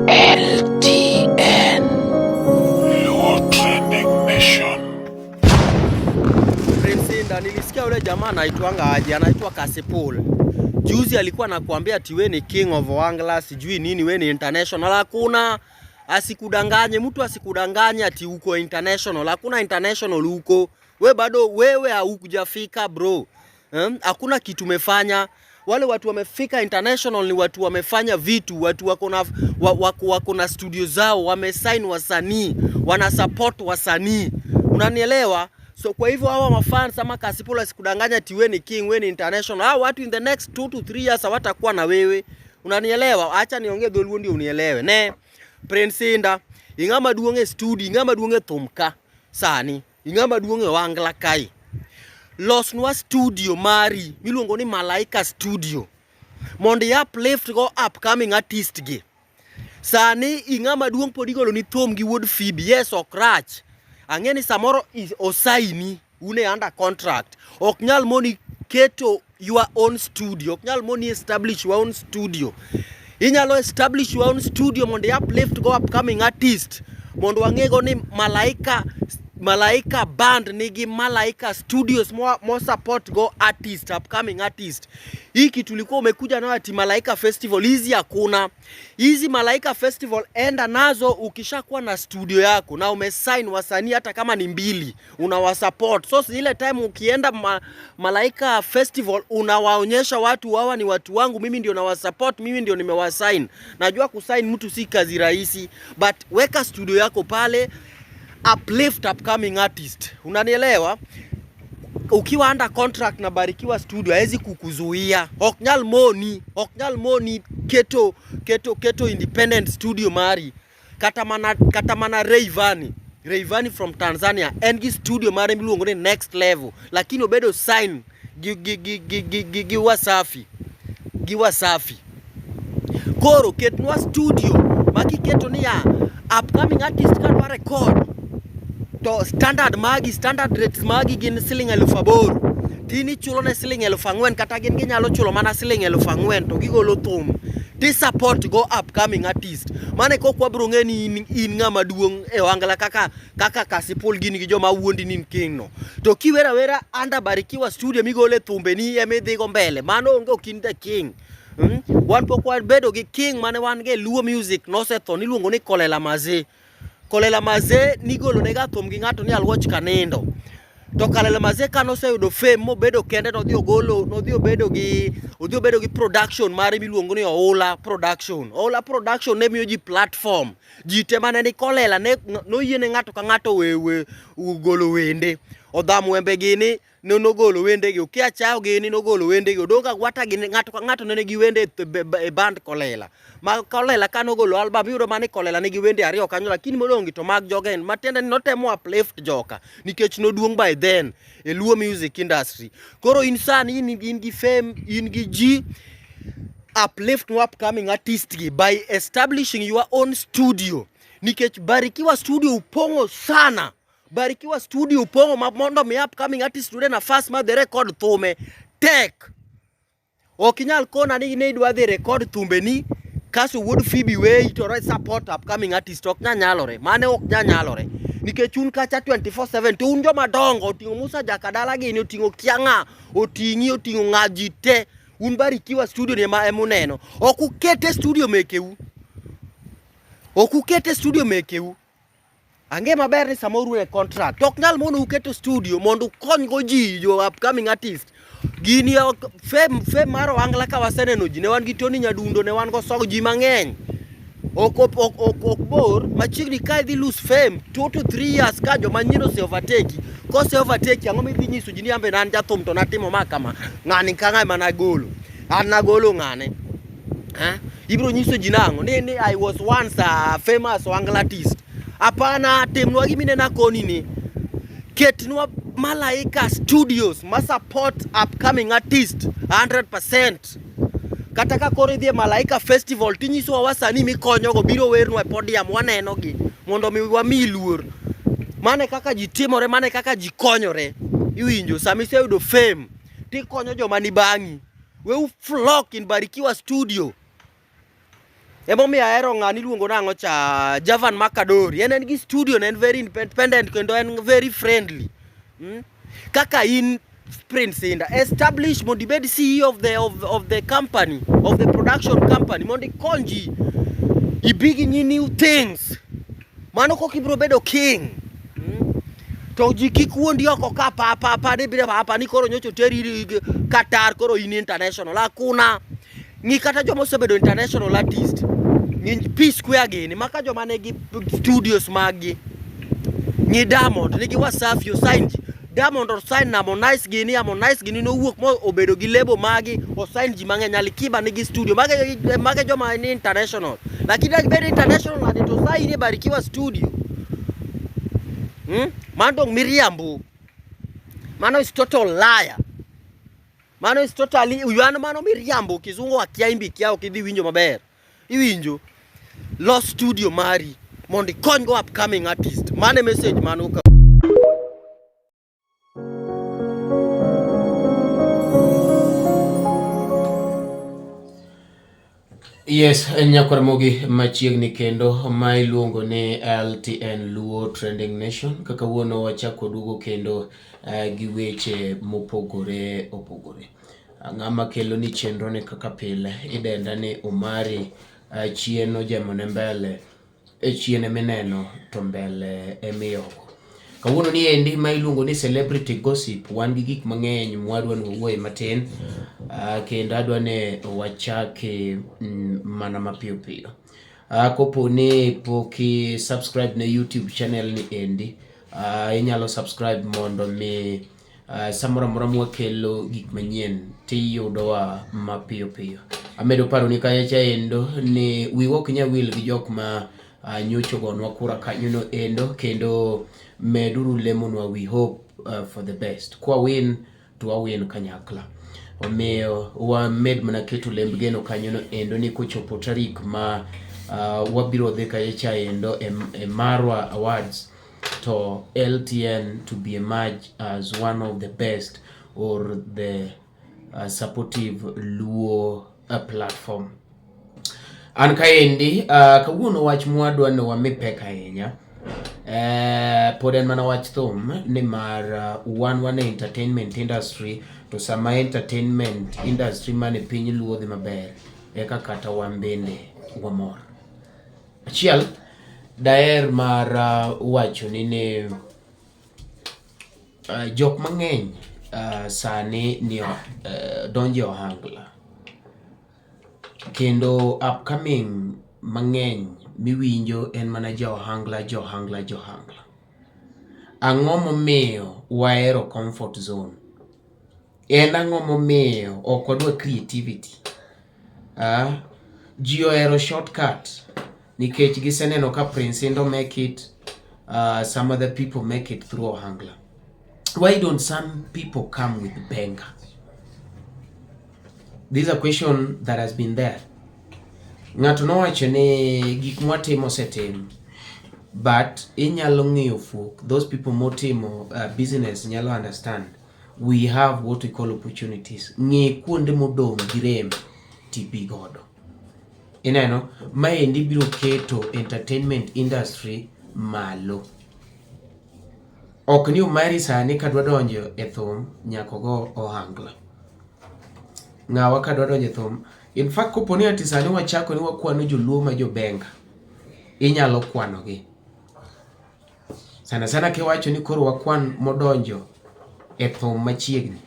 LTN. Luo Trending Nation. Prince Indah, nilisikia yule jamaa anaitwanga aje, anaitwa Kasipul. Juzi alikuwa anakuambia ati we ni king of Wangla, sijui nini, we ni international. Hakuna, asikudanganye mtu, asikudanganye ati uko international. Hakuna international huko, we bado wewe haukujafika bro. Hakuna kitu umefanya. Wale watu wamefika international ni watu wamefanya vitu, watu wako na wako na studio zao, wamesign wasanii, wana support wasanii, unanielewa? So kwa hivyo hawa mafans ama Kasipul asikudanganya ati we ni king, we ni international. Hao watu in the next 2 to 3 years hawatakuwa na wewe, unanielewa? Acha niongee Dholuo ndio unielewe. Ne Prince Indah, ing'ama duong' e studio, ing'ama duong' e thum ka sani, ing'ama duong' e wangla kae. Losnwa studio mari miluongo ni Malaika Studio mondo i uplift go upcoming artist gi. Sani ing'ama duong' pod igolo ni thum gi wuod Phoebe. Yes, ok rach. Ang'e ni samoro osaini un e under contract. Ok nyal moni keto your own studio. Ok nyal moni establish your own studio. Inyalo establish your own studio mondo i uplift go upcoming artist mondo wang'ego ni Malaika Band nigi Malaika Studios mo support go artist, upcoming artist. Hii kitu ulikuwa umekuja nayo ati Malaika Festival, hizi hakuna. Hizi Malaika Festival enda nazo ukishakuwa na studio yako na umesign wasanii hata kama ni mbili, unawasupport. So ile time ukienda Malaika Festival unawaonyesha watu hawa ni watu wangu, mimi ndio nawasupport, mimi ndio nimewasign. Najua kusign mtu si kazi rahisi, but weka studio yako pale, uplift upcoming artist. Unanielewa? Ukiwa under contract na Barikiwa Studio hawezi kukuzuia. Ok nyal moni, ok nyal moni keto independent studio mari. Kata mana Rayvanny, Rayvanny from Tanzania en gi studio mare miluongo ni Next Level, lakini obedo sign gi Wasafi, gi Wasafi. Koro ketnwa studio ma kiketo niya upcoming artist kadwa record to standard magi, standard rates magi gin siling 8,000, tin ichulo ne siling 4,000, kata gin ginyalo chulo mana siling 4,000 to gigolo thum ti support go upcoming artist. Mane kok wabro ng'e ni in ng'ama duong' e ohangla kaka Kasipul gin gi joma wuondi ni in king no. To kiwera awera under Barikiwa Studio migole thumbe ni emidhigo mbele, mano onge, ok in the king. Wan pok wabedo gi king mane wan go e Luo music, nosetho, niluongo ni Kolela Mazee. Kolela Mazee nigolo nega thum gi ng'ato ni Aluoch Kanindo. To Kolela Mazee ka noseyudo fame mobedo kende, nodhi ogolo, nodhi obedo gi production mare miluongo ni Oula Production. Oula Production ne miyo ji platform. Ji te mane ni Kolela ne noyiene ng'ato ka ng'ato we golo wende. Odham Wembe gini ne nogolo wendegi, Okia Chao gini nogolo wendegi, Odongo Agwata gini, ng'ato ka ng'ato ne nigi wende e band Kolela. Ma Kolela ka nogolo album, iyudo mana ni Kolela nigi wende ariyo kanyo, lakini modong' gi to mag jogen. Matiende ni notemo uplift joka nikech noduong' by then e Luo music industry. Koro in sani in gi fame, in gi ji, uplift no upcoming artist gi by establishing your own studio. Nikech Barikiwa Studio upong'o sana. Barikiwa Studio upong'o ma mondo mi upcoming artist yude nafas mar dhi record thume tek. Ok inyal kona ni ne idwa dhi record thumbeni kaso wuod Phoebe weyi to support upcoming artist, ok nyal nyalore. Mano ok nyal nyalore. Nikech un kacha 24/7 to un joma dongo, oting'o Musa Jakadala gini, oting'o Kiang'a, oting'i, oting'o ng'a ji te. Un Barikiwa Studio ni ema emuneno. Ok ukete studio mekeu. Ok ukete studio mekeu. Ang'e maber ni samoro un e contract. Ok nyal mono uketo studio mondo ukony go ji, jo upcoming artist. Gini ok fame mar ohangla ka waseneno ji, ne wan gi Tony Nyadundo, ne wan go Sogo, ji mang'eny. Ok bor machiegni ka idhi lose fame 2 to 3 years ka joma nyien ose overtake. Kose overtake, ang'o midhi nyiso ji ni ambe an jathum to natimo ma kama, ng'ani ka ng'a ema nagolo. An nagolo ng'ane. Ha? Ibiro nyiso ji nang'o? Ni I was once a famous ohangla artist. Hapana, timnwa gimineno akoni ni. Ketnwa Malaika Studios ma support upcoming artist 100%. Kata ka koro idhi e Malaika Festival tinyisowa wasanii mikonyogo biro wernwa e podium, wanenogi mondo mi wami luor. Mano e kaka ji timore, mano e kaka ji konyore. Iwinjo, sama iseyudo fame tikonyo joma ni bang'i. We u flock in Barikiwa Studio. Emomiyo ahero ng'ani iluongo nang'o cha Javan Makadori. En en gi studio ne en very independent kendo en very friendly. Kaka in Prince Indah, establish mondo ibed CEO of the company, of the production company mondo ikony ji. Ibi gi new things. Mano koka ibiro bedo king. To ji kik wuondi oko ka pa pa pa ni biro pa pa ni koro nyocha oteri Qatar koro in international. Hakuna. Ng'i kata joma osebedo international artist. Ng'i P Square gini, maka joma nigi studios maggi. Ng'i Diamond, nigi Wasafi osign ji. Diamond osign Harmonize gini, Harmonize gini nowuok mo obedo gi lebo magi, osign ji mang'eny. Alikiba nigi studio, mage joma ni international. Lakini dak bed international nade to sign e Barikiwa studio. Mano dong miriambo. Mano is total liar. Mano is totally yuan mano miriambo kizungu akia imbi kia ok idhi winjo maber. Iwinjo? Los studio mari mondo ikony go upcoming artist. Mano e message mano ka. Yes, nyakwar Ramogi machiegni kendo ma iluongo ni LTN Luo Trending Nation. Kaka wuono wachako duogo kendo gi weche mopogore opogore. Ng'ama kelo ni chenro ni kaka pile idenda ni Omari chien ojemone mbele e chien emineno to mbele emiyoko. Kawuono ni endi ma iluongo ni celebrity gossip wan gi gik mang'eny mwadwa ni wawuoye matin kendo adwa ni wachaki mana mapiyo piyo. Kopo ni pok i subscribe ne YouTube channel ni endi inyalo subscribe mondo mi samoro amora mwakelo gik manyien tiyudowa mapiyo piyo. Amedo paroni kacha endo ni wiwa ok nyal wil gi jok ma nyocha ogonwa kura kanyono endo kendo meduru lemonwa we hope for the best. Kwa win to wawin kanyakla. Omiyo wamed mana keto lemb geno kanyono endo ni kochopo tarik ma wabiro dhi kacha endo e Marwa Awards to LTN to be emerge as one of the best or the supportive Luo platform. An kaendi kawuono wach mwadwa ni wami pek ahinya pod en mana wach thum nimar wan e entertainment industry to sama entertainment industry man e piny Luo dhi maber eka kata wan bende wamor. Achiel, daher mar wacho ni jok mang'eny sani ni donjo e ohangla kendo upcoming mang'eny miwinjo en mana jo ohangla jo ohangla jo ohangla. Ang'o momiyo wahero comfort zone? En ang'o momiyo ok wadwa creativity? Ji ohero shortcut nikech giseneno ka Prince Indah make it, some other people make it through ohangla. Why don't some people come with benga? This is a question that has been there. Ng'ato nowacho ni gik mwatimo osetim but inyalo ng'iyo fuok those people motimo business nyalo understand we have what we call opportunities. Ng'i kuonde modong' gi rem tibi godo. Ineno, maendi biro keto entertainment industry malo. Ok ni Omari sani kadwa donjo e thum nyaka ogo ohangla. Ng'awa kadwa donjo e thum. In fact kopo ni ati sani wachako ni wakwano joluo ma jobenga, inyalo kwanogi. Sana sana kiwacho ni koro wakwan modonjo e thum machiegni,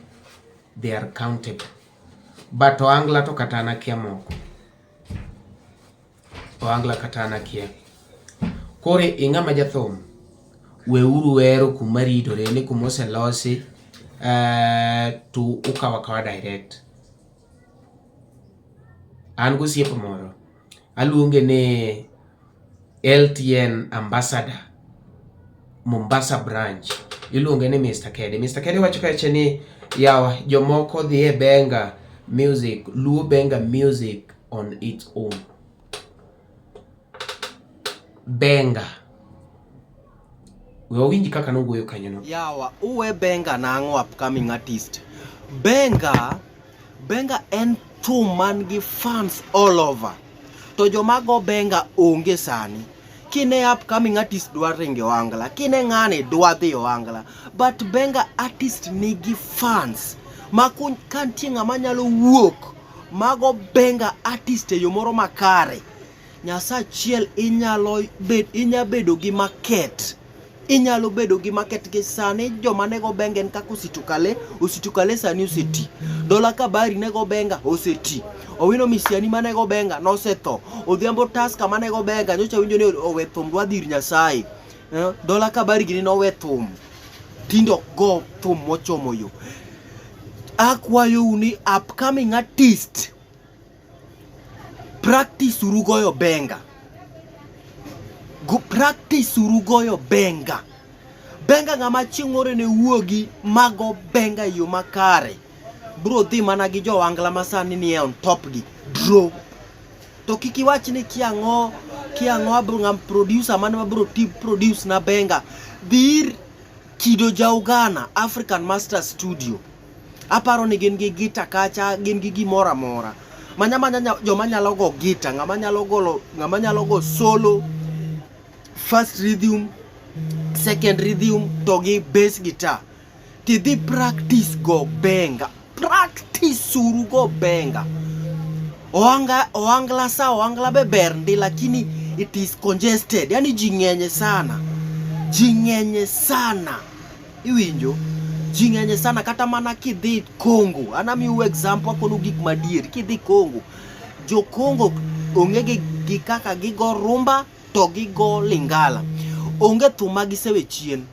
they are countable. But ohangla to kata an akia moko. Ohangla kata an akia. Koro ing'ama jathum, weuru wero kuma ridore ni kuma oselosi to ukawo akawa direct. An gosiepa moro, aluonge ni LTN Ambassador Mombasa branch. Iluonge ni Mr. Kede. Mr. Kede wacho kacha ni yawa jomoko dhi e benga music, Luo benga music on its own. Benga. We wawinj kaka nowuoyo kanyono. Yawa, uwe benga nang'o upcoming artist. Benga, benga en thum man gi fans all over. To joma go benga onge sani. Kine upcoming artist dwa ringo e ohangla, kine ng'ani dwa dhi e ohangla. But benga artist nigi fans ma ka nitie ng'ama nyalo wuok mago benga artist e yo moro makare, Nyasachiel inyalo bed, inya bedo gi market inyalo bedo gi market gi sani joma nego benga en kaka Ositu Kale, Ositu Kale sani oseti. Dola Kabari nego benga oseti. Owino Misiani manego benga nosetho. Odhiambo Tusker manego benga nyocha winjo ni owe thum dwa dhir Nyasaye. Eh, Dola Kabari gini nowe thum. Tinde ok go thum mochomo yo. Akwayou ni upcoming artist Practice uru goyo benga. Go, practice uru goyo benga. Benga ng'ama chieng' moro ne wuogi mago benga e yo makare. Bro dhi mana gi jo Wangla ma sani ni e on top gi. Draw. To kik iwach ni kiang'o kiang'o abro ng'am producer mane mabro ti produce na benga. Dhi ir Kido Jaugana African Master Studio. Aparo ni gin gi gita kacha, gin gi gimoro amora. Manya manya joma nyalo go gita, ng'ama nyalo golo, ng'ama nyalo go solo, first rhythm, second rhythm to gi bass guitar. Tidhi practice go benga. Practice uru go benga. Oanga, oangla sa oangla be ber ndi lakini it is congested. Yani ji ng'enye sana. Ji ng'enye sana. Iwinjo? Ji ng'enye sana kata mana kidhi Congo. An amiu example akonu gik madier. Kidhi Congo, jo Congo onge gi, gi kaka gigo rumba to gigo lingala. Onge thum ma gisewe chien.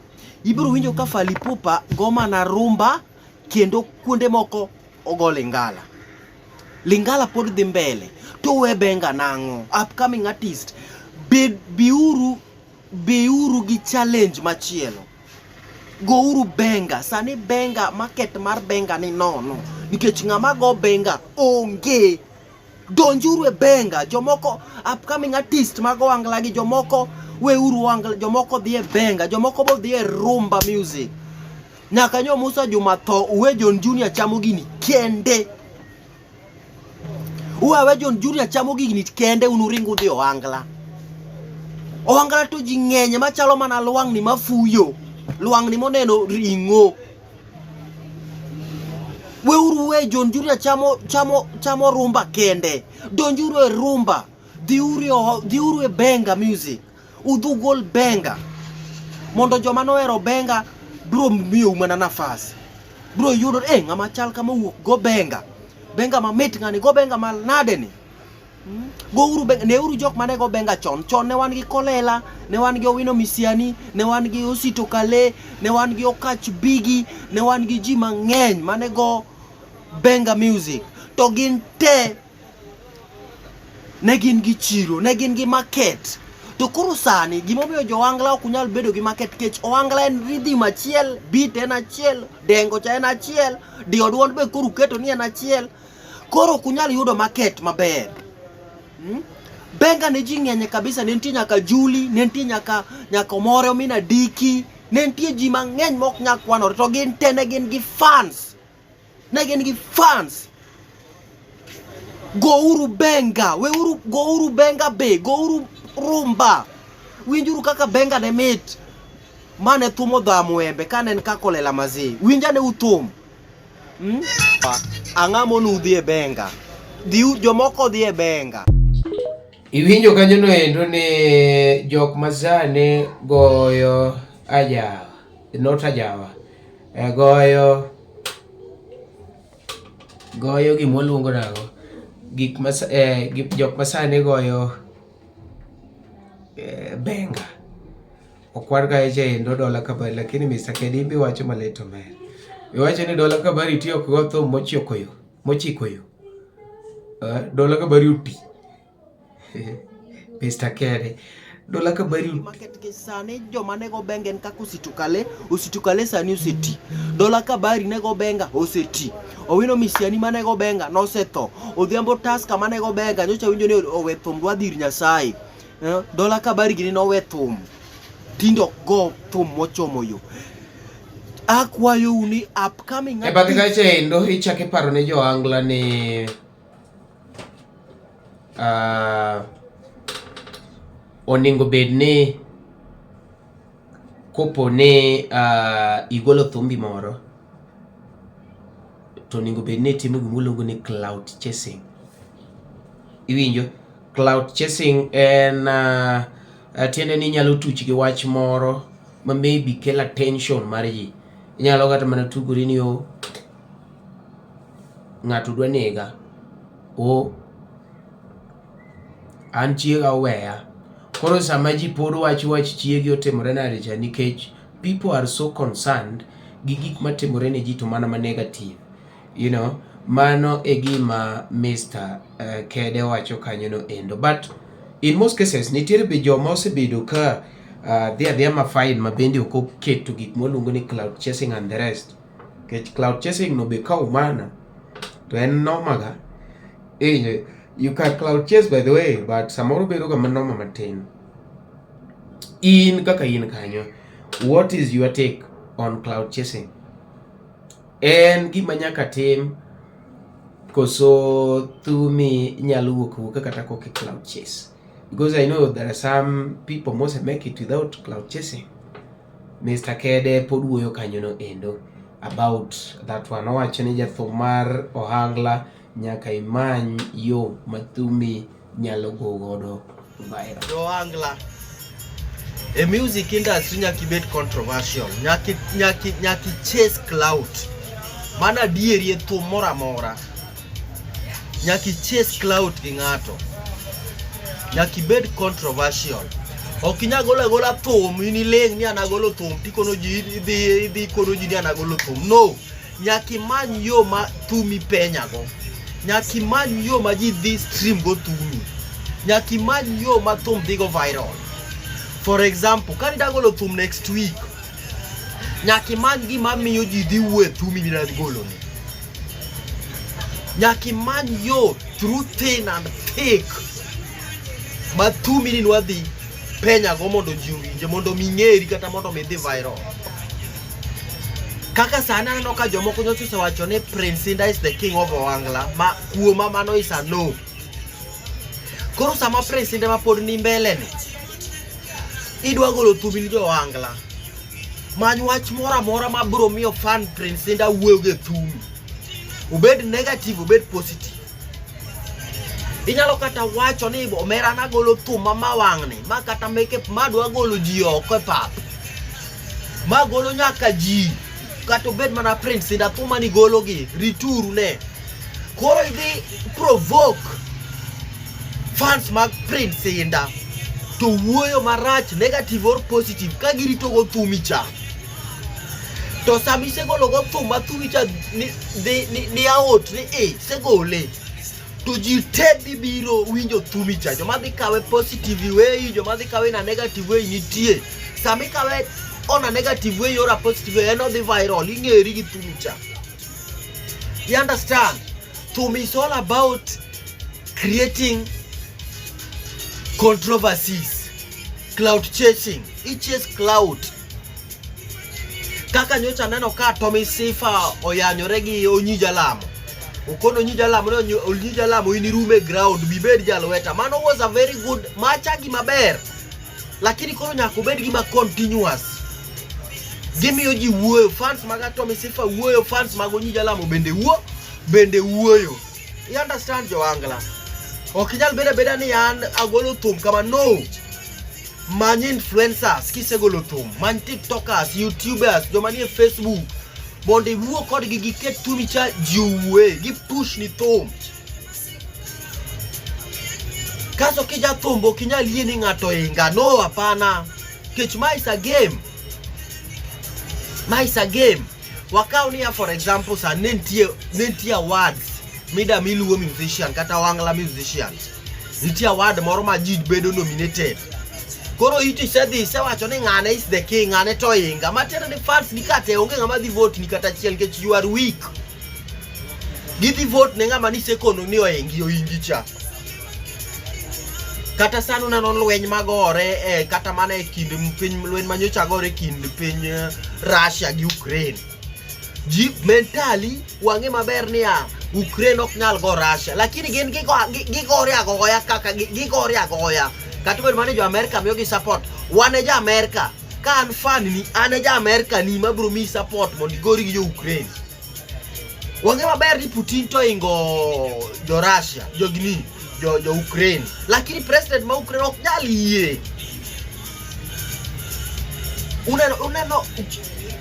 Ibiro winjo ka Fally Ipupa go mana rumba kendo kuonde moko ogo lingala. Lingala pod dhi mbele. To we benga nang'o? Upcoming artist, bed biuru biuru gi challenge machielo. Gouru benga. Sani benga, market mar benga ni nono. Nikech ng'ama go benga onge. Donjuru e benga. Jomoko upcoming artist mag ohangla gi jomoko weuru ohangla, jomoko dhi e benga, jomoko bo dhi e rumba music. Nyaka nyo Musa Juma tho, uwe John Junior chamo gini kende. Uwe John Junior chamo gini kende un uring udhi ohangla. Ohangla to ji ng'enye machalo mana lwang'ni mafuyo. Lwang'ni moneno ring'o. Weuru we John Junior chamo chamo chamo rumba kende. Donjuru e rumba. Dhiuru dhiuru e benga music. Udhu gol benga. Mondo joma nohero benga bro miyou mana nafas. Bro yudo eh ng'ama chal kama owuok go benga. Benga mamit ng'ani go benga mal nade ni. Hmm? Gouru benga, neuru jok mane go benga chon. Chon ne wan gi Kolela, ne wan gi Owino Misiani, ne wan gi Osito Kale, ne wan gi Okach Bigi, ne wan gi ji mang'eny mane go benga music. To gin te ne gin gi chiro, ne gin gi market. To koro sani gimomiyo jo ohangla ok nyal bedo gi market kech ohangla en rhythm achiel, beat en achiel, dengo cha en achiel, diyo duond be koro uketo ni en achiel. Koro ok unyal yudo market maber. Hmm? Benga ne ji ng'enye kabisa, ne nitie nyaka Juli, ne nitie nyaka nyaka Omore Omina Diki, ne nitie ji mang'eny mok nyal kwanore to gin te ne gin gi fans. Ne gin gi fans. Gouru benga, weuru gouru benga be, gouru rumba. Winjuru kaka benga ne mit. Mane thum odhamo embe kane en kaka olela mazee. Winjane uthum. Hmm? Ang'a mono udhi e benga? Dhi jomoko dhi e benga. Iwinjo kanyo no endo ni jok masani goyo ajawa, not ajawa, e goyo goyo gima waluongo nang'o? Gik ma eh, jok masani goyo eh, benga. Okwan kacha endo dola kabari lakini Mr. Kedimbi wacho malit omer. Iwacho ni dola kabari tiyo ok go thum mochiko yo, mochiko yo. Dola kabari oti. Mr. Kede. Dola kabari oti. Market gi sani joma nego benga en kaka Ositukale, Ositukale sani oseti. Dola Kabari nego benga oseti. Owino Misiani manego benga nosetho. Odhiambo Tusker manego benga nyocha winjo ni owe thum dwa dhir Nyasaye. Eh, Dola Kabari gini nowe thum. Tinde ok go thum mochomo yo. Akwayou ni upcoming E bathe kacha endo ichako iparo ne jo-Angla ni Onego bed ni kopo ni igolo thumbi moro to onego bed ni itimo gima iluongo ni clout chasing. Iwinjo? Clout chasing en tiende ni inyalo tuch gi wach moro ma maybe kelo attention mar ji. Inyalo kata mana tugori ni oh, ng'ato dwa nega. Oh, an chiega oweya. Koro sama ji pod wacho wach chiegi otimore nade cha nikech people are so concerned gi gik matimore ne ji to mana ma negative. Mano e gima Mr. Kede wacho kanyo no endo. But in most cases nitiere be joma osebedo ka dhi adhiya ma fine ma bende ok oketo gik mwaluongo ni clout chasing and the rest. Nikech clout chasing no be ka umana to en noma ga. You can clout chase by the way, but samoro bedo ga manoma matin. In kaka in kanyo, what is your take on clout chasing? En gima nyaka tim koso thumi nyalo wuok awuoka kata kok i clout chase? Because I know there are some people mose make it without clout chasing. Mr. Kede pod wuoyo kanyo no endo about that one. Owacho ni jathum mar ohangla nyaka imany yo ma thumi nyalo go godo viral. Johangla e music industry nyaka ibed controversial, nyaka chase clout. Mano adieri e thum moro amora. Nyaka chase clout gi ng'ato. Nyaka ibed controversial. Ok inyal golo agola thum in iling' ni an agolo thum tikono ji idhi ikono ji ni an agolo thum. No. Nyaka imany yo ma thumi penyago. Nyaka imany yo ma ji dhi stream go thumi. Nyaka imany yo ma thum dhi go viral. For example, ka nida golo thum next week, nyaka imany gima miyo ji dhi wuoyo e thumi midwa golo ni. Nyaka imany yo through thin and thick ma thumi ni nwa dhi penyago mondo ji owinje, mondo mi ng'eri kata mondo mi dhi viral. Kaka sani aneno ka jomoko nyocha osewacho ni Prince Indah is the king of Ohangla, ma kuoma mano is a no. Koro sama Prince Indah ma pod ni mbele ni, idwa golo thumi ni jo Ohangla. Many wach moro amora ma biro miyo fan Prince Indah wuoyo go e thumi. Obed negative, obed positive. Inyalo kata wacho ni omera nagolo thum ma mawang'ni, ma kata meke ma dwa golo ji oko e pap. Ma golo nyaka ji, kata obed mana Prince Indah thuma ni golo gi, rituru ne. Koro idhi provoke fans mag Prince Indah to wuoyo marach negative or positive ka girito go thumi cha. To sama isegolo go thum ma thumi cha ni, ni, ni, ni out ni e isegole to ji te dhi biro winjo thumi cha. Joma dhi kawe positive way, joma dhi kawe in a negative way nitie. Sama ikawe on a negative way or a positive way, en odhi viral, ing'eri gi thumi cha. You understand? Thum is all about creating controversies, clout chasing. I chase clout. Kaka nyocha neno ka Tommy Sifa oyanyore gi Onyi Jalamo. Okono Onyi Jalamo ni Onyi Jalamo in irume ground bibed jalweta. Mano was a very good macha gima ber. Lakini koro nyaka obed gima continuous. Gimiyo ji wuoyo, fans mag Tommy Sifa wuoyo, fans mag Onyi Jalamo bende wuo, bende wuoyo. You understand Joangla? Ok inyal bedo abeda ni an agolo thum kama no. Many influencers kisegolo thum, many tiktokers, youtubers, joma nie Facebook mondo iwuo kodgi giket thumi cha ji owuoye, gi push ni thum. Kaso kija thum ok inyal yie ni ng'ato inga, no hapana. Kech ma is a game. Ma is a game. Wakaw niya for example sa ne nitie awards mida miluwo musician kata wangla musician. Nitie award moro ma ji bedo nominated. Koro iti isedhi isewacho ni ng'ane is the king, ng'ane to inga. Matiende ni fans ni kate onge ng'ama dhi vote ni kata achiel nikech you are weak. Gidhi vote ne ng'ama nisekono ni oingi oingi cha. Kata sani uneno lweny magore eh, kata mana e kind piny lweny manyocha gore e kind piny Russia gi Ukraine. Ji mentally wang'e maber niya Ukraine ok nyal go Russia, lakini gin gigore agoya kaka gigore agoya. Kata obedo mana ni jo Amerika miyogi support, wan e jo Amerika. Ka an fan ni, an e ja Amerika ni mabiro miyi support mondo igori gi jo Ukraine. Wang'e maber ni Putin to ingo jo Russia, jo gini, jo Ukraine. Lakini president ma Ukraine ok nyal yie. Uneno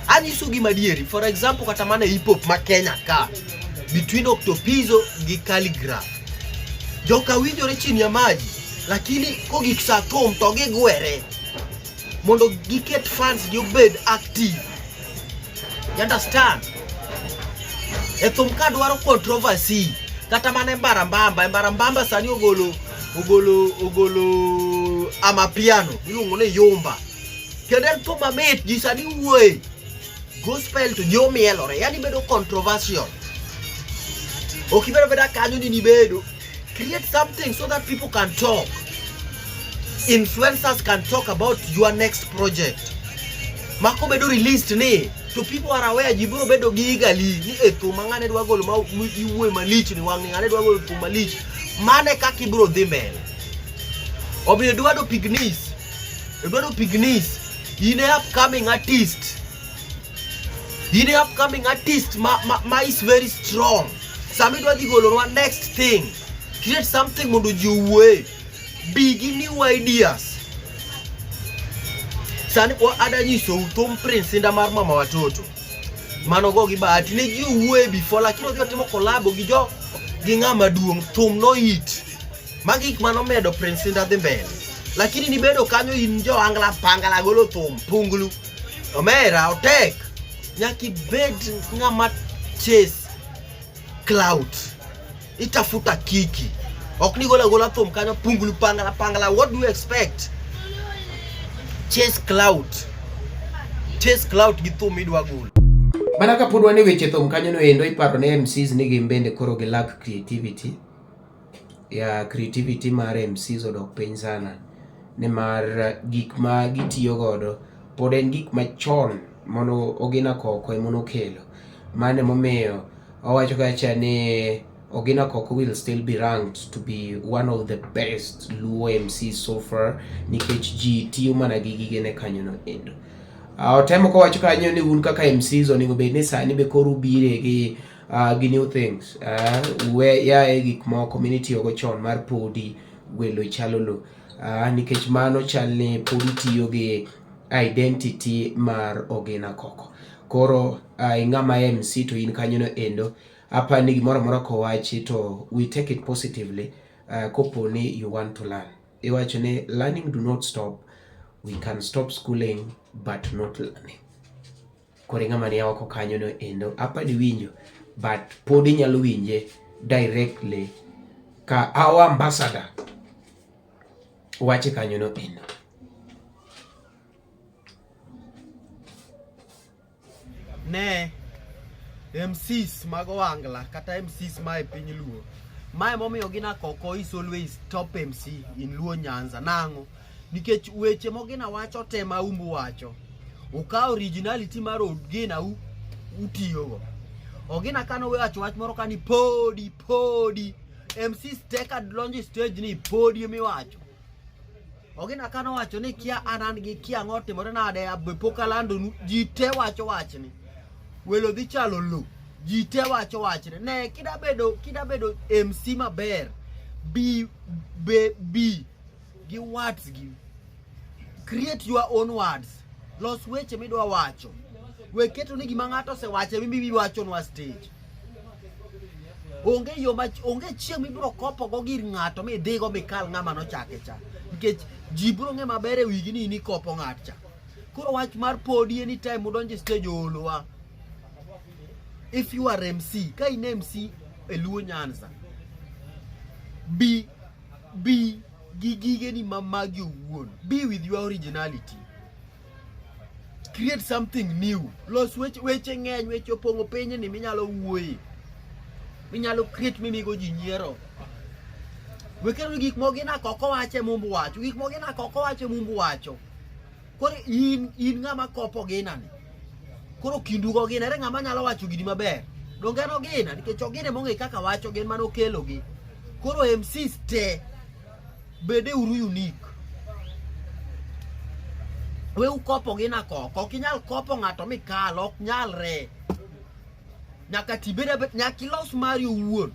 anyiso gima adieri. For example, kata mana hip hop ma Kenya ka between Octopizzo gi Khaligraph. Joka winjore chini ya maji, lakini kogik sa thum to gigwere mondo giket fans gi obed active. You understand? E thum ka dwaro controversy kata mana e Mbarambamba, e Mbarambamba sani ogolo amapiano iluongo ni Yumba. Kendo en thum mamit, ji sani wuoye. Gospel to ji omielore, yani bedo controversial. Ok ibedo beda kanyo ni nibedo. Create something so that people can talk. Influencers can talk about your next project. Mako bedo released ni to people are aware ji biro bedo gi igali ni e thum ma ng'ane dwa golo ma iwuoye malich ni wang' ni ng'ane dwa golo thum malich. Mane kaka ibiro dhi mbele. Omiyo Eduardo Pignis, Eduardo Pignis, in e upcoming artist. In e upcoming artist ma is very strong. Sama idwa dhi golonwa next thing, create something mondo ji owuoye. Be gi new ideas. Sani ada nyisou thum Prince Indah mar Mama Watoto. Mano go gi Bahati ne ji owuoye before lakini odhi otimo collab gi jo gi ng'ama duong' thum no hit. Magi gik manomedo Prince Indah dhi mbele. Lakini nibedo kanyo in jo angla pangala golo thum punglu. Omera otek. Nyaka ibed ng'ama chase clout. Itafuta kiki. Ok ni gola gola thum kanyo punglu pangala pangala. What do you expect? Chase clout. Chase clout gi thum idwa golo. Mana ka pod wan e weche thum kanyo no endo iparo ne MCs ni gin bende koro gi lack creativity. Ya creativity mar MCs odok piny sana nimar gik ma gitiyo godo pod en gik machon mono Ogina Koko ema nokelo. Mano emomiyo owacho kacha ni Ogina Koko will still be ranked to be one of the best Luo MCs so far nikech ji tiyo mana gi gigene kanyo no endo. Otemo kowacho kanyo ni un kaka MCs onego bed ni sani be koro ubire gi new things. We yae gik moko minitiyogo chon mar podi welo chalo lo. Nikech mano chal ni pod utiyo gi identity mar Ogina Koko. Koro ing'ama MC to in kanyo no endo apa ni gimoro amora kowachi to we take it positively kopo ni you want to learn. Iwacho ni learning do not stop. We can stop schooling but not learning. Koro ing'ama ni oko kanyo no endo apa ni winjo but pod inyalo winje directly ka our ambassador wache kanyo no endo. Ne MCs mag Ohangla kata MCs ma e piny Luo. Mae momiyo Ogina Koko is always top MC in Luo Nyanza. Nang'o? Nikech weche mogina wacho te ma umbu wacho. Ukawo originality mar Ogina utiyogo. Ogina kano wacho wach moro kani podi podi. MCs te ka donjo stage ni podi emiwacho. Ogina kano wacho ni kia an an gi kia ang'o timore nade be pok alandonu ji te wacho wachni. Welo dhi chalo lo. Ji te wacho wachni. Ne kida bedo MC maber bi be bi gi words gi. Create your own words. Los weche midwa wacho. We keto ni gima ng'ato osewacho ema iwachonwa stage. Onge yo ma onge chieng' mibiro kopo go gir ng'ato midhigo mikal ng'ama nochake cha. Nikech ji biro ng'e maber e wigi ni in ikopo ng'at cha. Koro wach mar podi anytime udonjo e stage oolowa. If you are MC, ka in MC e Luo Nyanza, bi gi gigeni ma magi owuon. Be with your originality. Create something new. Los weche weche ng'eny, weche opong'o piny ni minyalo wuoye. Minyalo create mimigo ji nyiero. Wekero ni gik mogina koko wache mumbu wacho, gik mogina koko wache mumbu wacho. Koro in ng'ama kopo gina ni. Koro kindu go gin ere ng'ama nyalo wacho gini maber? Donge en Ogina nikech Ogina ema ong'e kaka wacho gin mane okelogi. Koro MCs te bede uru unique. We ukopo Ogina koko, ok inyal kopo ng'ato mikal, ok nyalre. Nyaka tibed abed, nyaka ilos mari owuon.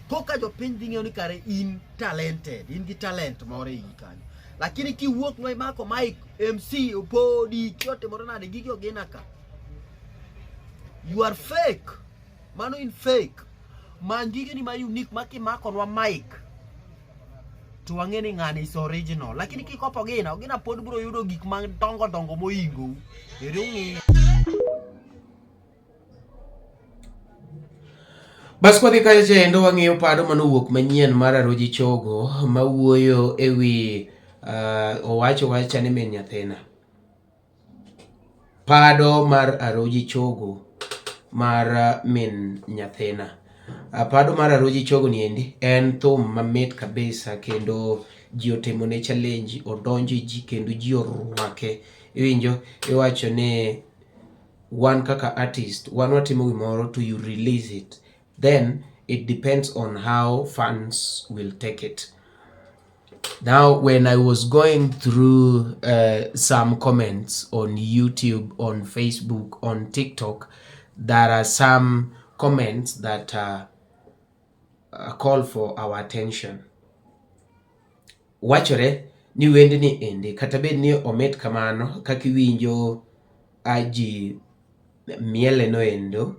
Koka jopiny dhi ng'eyo ni kare in talented, in gi talent moro e iyi kanyo. Lakini kiwuok no imako mic MC opodi kiotimore nade gigi Ogina ka. You are fake. Mano in fake. Many gigeni ma unique ma kimakonwa mic to wang'e ni ng'ani is original. Lakini kikopo Ogina, Ogina pod biro yudo gik madongo dongo mohingou. Ere ung'iyo. Bas kwadhi kacha cha endo wang'iyo pado manowuok manyien mar Aroji Chogo mawuoyo e wi owacho wacha ni min nyathina. Pado mar Aroji Chogo mar min nyathina. Pado mar Aroji Chogo ni endi en thum mamit kabisa kendo ji otimone challenge, odonjo e ji kendo ji orwake. Iwinjo iwacho ni wan kaka artist wan watimo gimoro to you release it then it depends on how fans will take it. Now, when I was going through some comments on YouTube, on Facebook, on TikTok, there are some comments that call for our attention. Wachore ni wendni endi kata bed ni omit kamano kaka iwinjo ji miele no endo,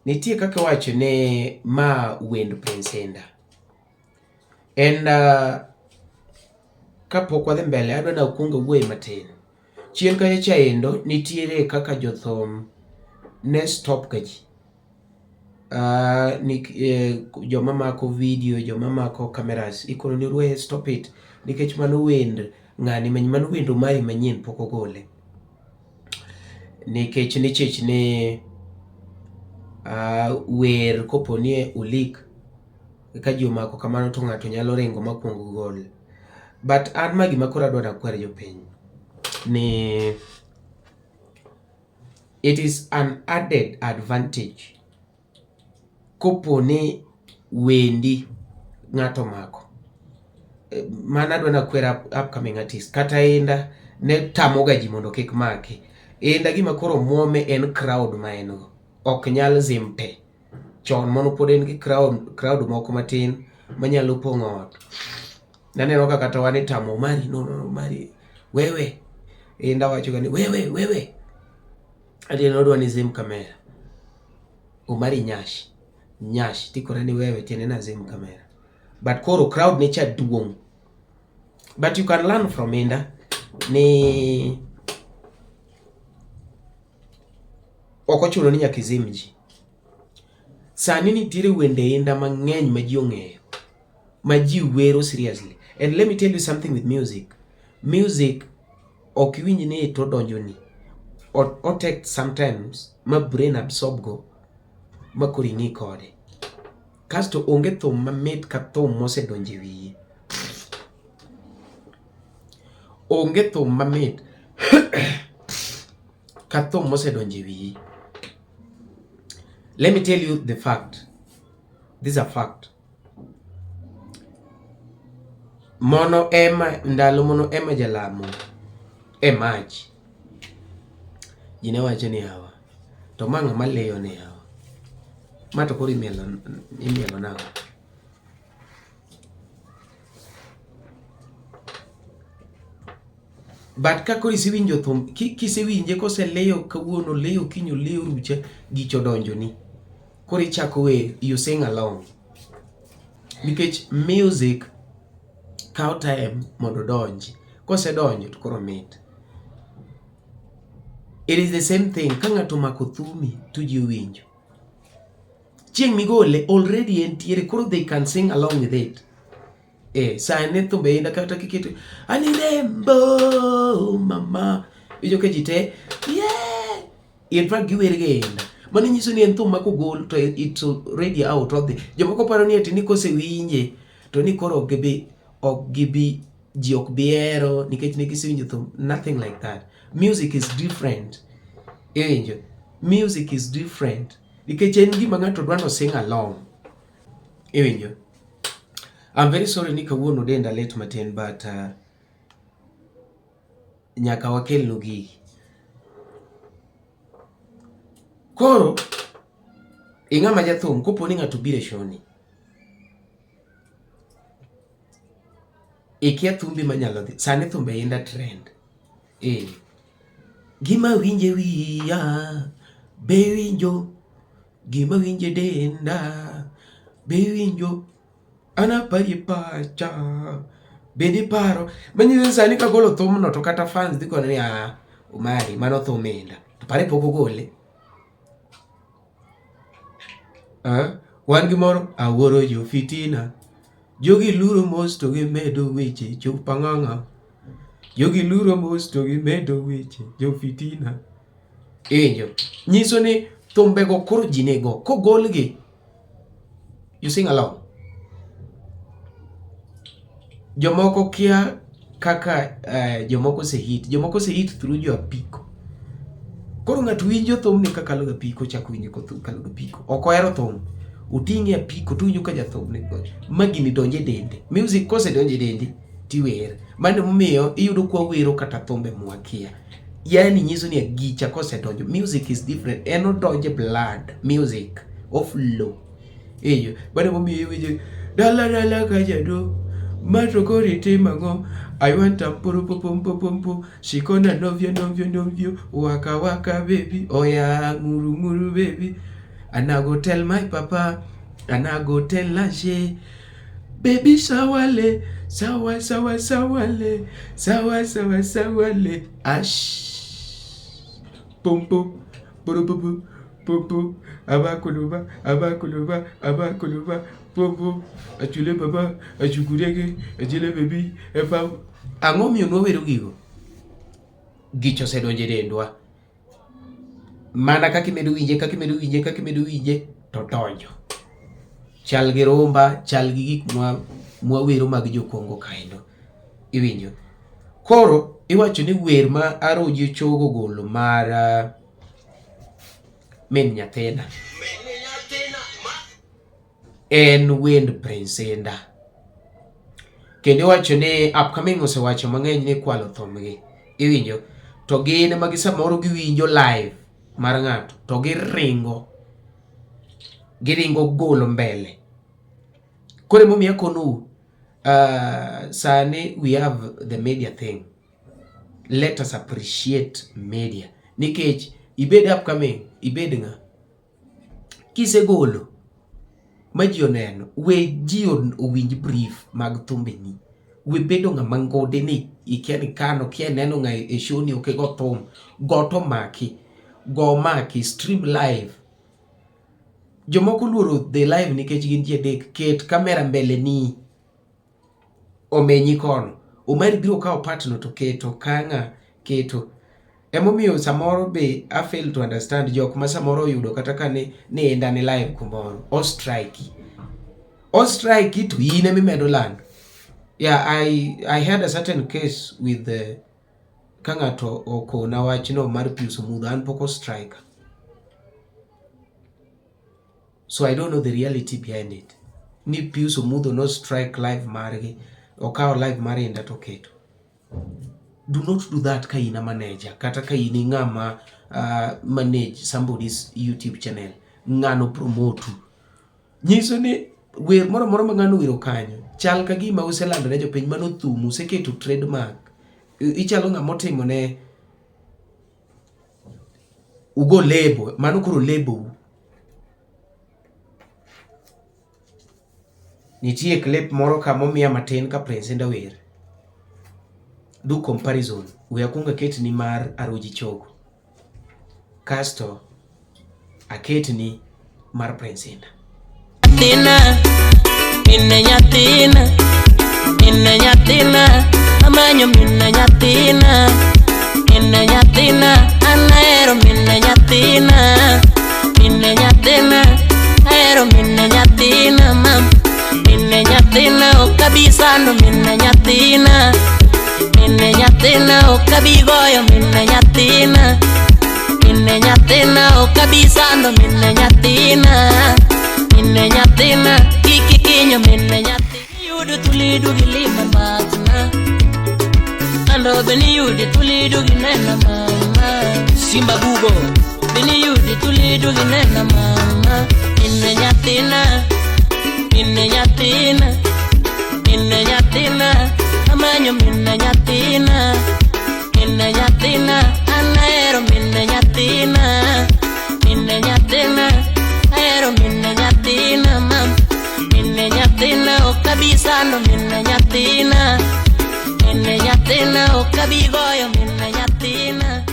nitie kaka iwacho ni ma wend Prince Indah. En kapok wadhi mbele adwa ni akwong awuoye matin. Chien kacha cha endo nitiere kaka jothum ne stop ga ji. Joma mako video, joma mako cameras ikono ni we stop it nikech mano wend ng'ani mano wend Omari manyien pok ogole. Nikech nichich ni wer kopo ni olik ka ji omako kamano to ng'ato nyalo ringo ma kuong gol. But an ma gima koro adwa nakwer jopiny ni it is an added advantage kopo ni wendi ng'ato omako. Mano adwa nakwer upcoming artist kata Indah ne tamoga ji mondo kik maki. Indah gima koro muome en crowd ma en go. Ok nyal zim te. Chon mano pod en gi crowd moko matin manyalo pong'o ot. Naneno ka kata wan itamo Omari, no, no, Omari, wewe. Indah wacho ga ni wewe, wewe. Ati nodwa ni zim kamera. Omari nyash, nyash tikore ni wewe tiende na zim kamera. But koro crowd ne cha duong'. But you can learn from Indah ni ok ochuno ni nyaka izim ji. Sani nitiere wende Indah mang'eny ma ji ong'eyo, ma ji wero seriously. And let me tell you something with music. Music ok iwinj ni to donjoni. O take sometimes ma brain absorb go ma koro ing'i kode. Kasto onge thum mamit ka thum mosedonjo e wiyi. Onge thum mamit ka thum mosedonjo e wiyi. Let me tell you the fact. This is a fact. Mono ema ndalo mono ema jalamo e mach. Ji ne wacho ni hawa. To ma ng'ama liyo ni hawa. Ma to koro imielo imielo nang'o? But ka koro isewinjo thum, kisewinje koseliyo kawuono, oliyo kiny, oliyo rucha, gicha odonjoni. Koro ichako wer, you sing along. Nikech music kawo time mondo odonji. Kosedonjo to koro mit. It is the same thing ka ng'ato omako thumi to ji owinjo. Chieng' migole already entiere koro they can sing along with it. Eh, sani thumbe Indah kata kiketo anirembo mama iwinjo ka ji te yeah! In fact giwer ga Indah. Mano nyiso ni en thum ma kogol to it's already out of the jomoko paro ni ati ni kosewinje to ni koro ok gibi Ji ok bi hero nikech ne gisewinjo thum, nothing like that. Music is different. Iwinjo? Music is different. Nikech en gima ng'ato dwa no sing along. Iwinjo? I'm very sorry ni kawuono denda lit matin but nyaka wakelnu gigi. Koro ing'ama jathum kopo ni ng'ato biro e show ni ikia thumbi manyalo dhi sani thumbe inda trend eh gima winje wiya be winjo gima winje denda be winjo an aparie pacha bende iparo manyiso sani kagolo thumno to kata fans dhi kone ni ah Omari mano thum inda to pare pok ogole. Ah, wan gi moro awuoro jo fitina jogi luro mos to gimedo weche jo pang'ang'a jogi luro mos to gimedo weche jo fitina. Iwinjo? Nyiso ni thumbego koro ji nigo kogolgi you sing along. Jomoko kia kaka jomoko ose hit, jomoko ose hit through jo apiko. Koro ng'ato winjo thumni kakalo gi apiko, ochako winjo kokalo gi apiko. Ok ohero thum, oting'e apiko to owinjo ka jathum ni ma gini donjo e dende. Music kosedonjo e dendi tiwer. Mano emomiyo iyudo kwa wero kata thumbe mwakia. Yani nyiso ni gicha kosedonjo, music is different. En odonjo e blood, music o flow. Eyo, mano emomiyo iwinjo dala dala ka jaduong' ma to koro itimo ang'o? I want a puru pu pum pu pum pu shikona novyo novyo novyo waka waka baby oya nguru nguru baby and I go tell my papa and I go tell Lashe baby sawale sawa sawa sawale sawa sawa sawale ash pum pum puru pu pu pum pum abakuluba abakuluba abakuluba pum pum achule baba achukurege achule baby efa. Ang'o miyo nwawero gigo? Gicha osedonjo e dendwa. Mana kaka imedo winje, kaka imedo winje, kaka imedo winje to donjo. Chal gi rumba, chal gi gik mwawero mag jokongo kaendo. Iwinjo? Koro iwacho ni wer ma Aroji Ochogo ogolo mar min nyathina en wend Prince Indah. Kendo iwacho ni upcoming osewacho mang'eny ni ikwalo thumgi. Iwinjo? To gin ema gi samoro giwinjo live mar ng'ato to giringo giringo golo mbele. Koro emomiyo akonou sani we have the media thing. Let us appreciate media. Nikech ibed upcoming, ibed ng'a? Kisegolo ma ji oneno, we ji owinj brief mag thumbeni. We bedo ng'ama ngode ni ikia ni kano, kia neno ng'a e show ni ok igo thum. Go to maki. Go maki, stream live. Jomoko oluoro dhi live nikech gin ji adek. Ket kamera mbele ni omenyi kono. Omari biro kawo part no to keto kang'a keto. Emomiyo samoro be I fail to understand jok ma samoro oyudo kata ka ni Indah ni live kumoro, o strike. O strike to in emimedo lando. Yeah, I had a certain case with the ka ng'ato okona wachno mar Pius Omudho, an pok o strike. So I don't know the reality behind it. Ni Pius Omudho no strike live margi, okawo live mar Indah to oketo. Do not do that ka in a manager, kata ka in ng'ama manage somebody's YouTube channel. Ng'ano promote. Nyiso ni wer moro amora ma ng'ano owero kanyo, chal ka gima uselando ne jopiny mano thum, useketo trademark. Ichalo ng'ama otimo ne ugo lebo, mano koro lebo u. Nitie clip moro ka momiya matin ka Prince Indah wer. Do comparison. We akwong aketni mar Aroji Chogo. Kasto aketni mar Prince Indah. Nyathina, mine nyathina, mine nyathina, amanyo mine nyathina, mine nyathina, an ahero mine nyathina, mine nyathina, ahero mine nyathina, mam, mine nyathina ok abi abi sando mine nyathina. Mine nyathina ok abi goyo mine nyathina. Mine nyathina ok abi sando mine nyathina. Mine nyathina kik ikinyo mine nyathina. Iyudo tulidu gi lima mbakna. Ando be niyudi tulidu gi nena mama. Simba bugo be niyudi tulidu gi nena mama. Mine nyathina, mine nyathina, mine nyathina, amanyo mine nyathina, mine nyathina, an ahero mine nyathina, mine nyathina, ahero mine nyathina mam, mine nyathina ok abi sando mine nyathina, mine nyathina ok abi goyo mine nyathina,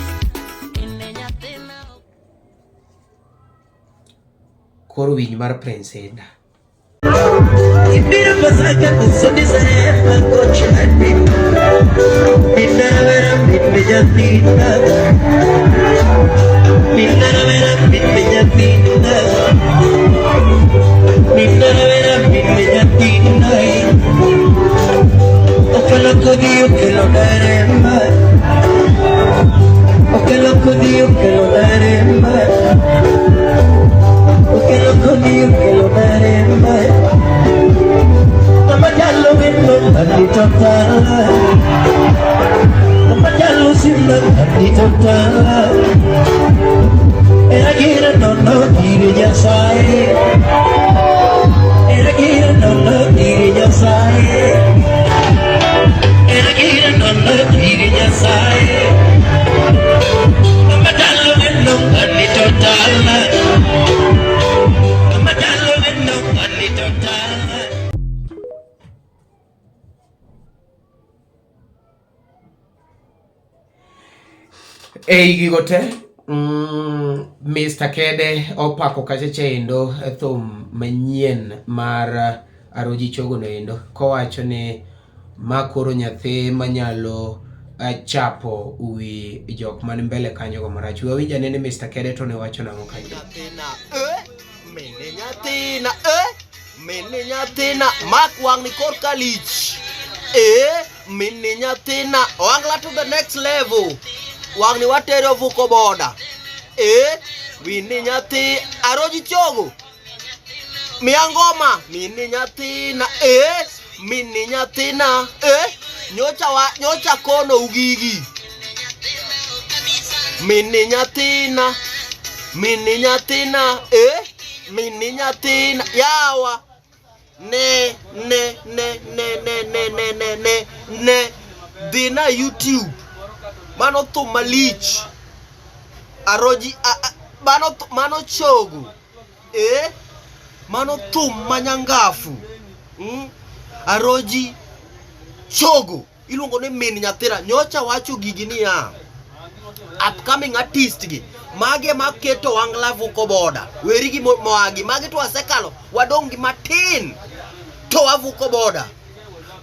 mine nyathina. Koro winj mar Prince Indah. Ibiro pasaka kusondisa kochani Minna minna minna Minna minna minna Minna minna Okelo kodi okelo darema Okelo kodi okelo darema Okelo kodi okelo darema Mama jalo winno anito tala Mama jalo simna anito tala Era gira no no gire nyasaye Era gira no no gire nyasaye Era gira no no gire nyasaye Mama jalo winno anito tala Mama jalo winno anito tala Ei gigo te, Mr. Kede opako kacha chendo e thum manyien mar Aroji Chogo no endo kowacho ni ma koro nyathi manyalo chapo wi jok man mbele kanyo go marach. We awinj ane ni Mr. Kede to ne wacho nang'o kanyo. Nyathina, eh, mine nyathina, eh, mine nyathina, mak wang'ni korka lich. Eh, mine nyathina, ohangla to the next level. Wang'ni watero vuko boda. Eh, mine nyathi, Aroji Chogo. Miya ngoma, mine nyathina, eh, mine nyathina, eh, nyocha wa, nyocha kono ugigi. Mine nyathina, mine nyathina, eh, mine nyathina, yawa. Ne, ne, ne, ne, ne, ne, ne, ne, ne, ne. Dhi na YouTube. Mano thum malich. Aroji, a, a, mano, mano chogo. Eh? Mano thum manyangafu. Aroji Chogo iluongo ni min nyathina. Nyocha wacho gigi niya, upcoming artist gi mage maketo wangla vuko boda weri gi moagi mage to wasekalo wadong' gi matin to wavuko boda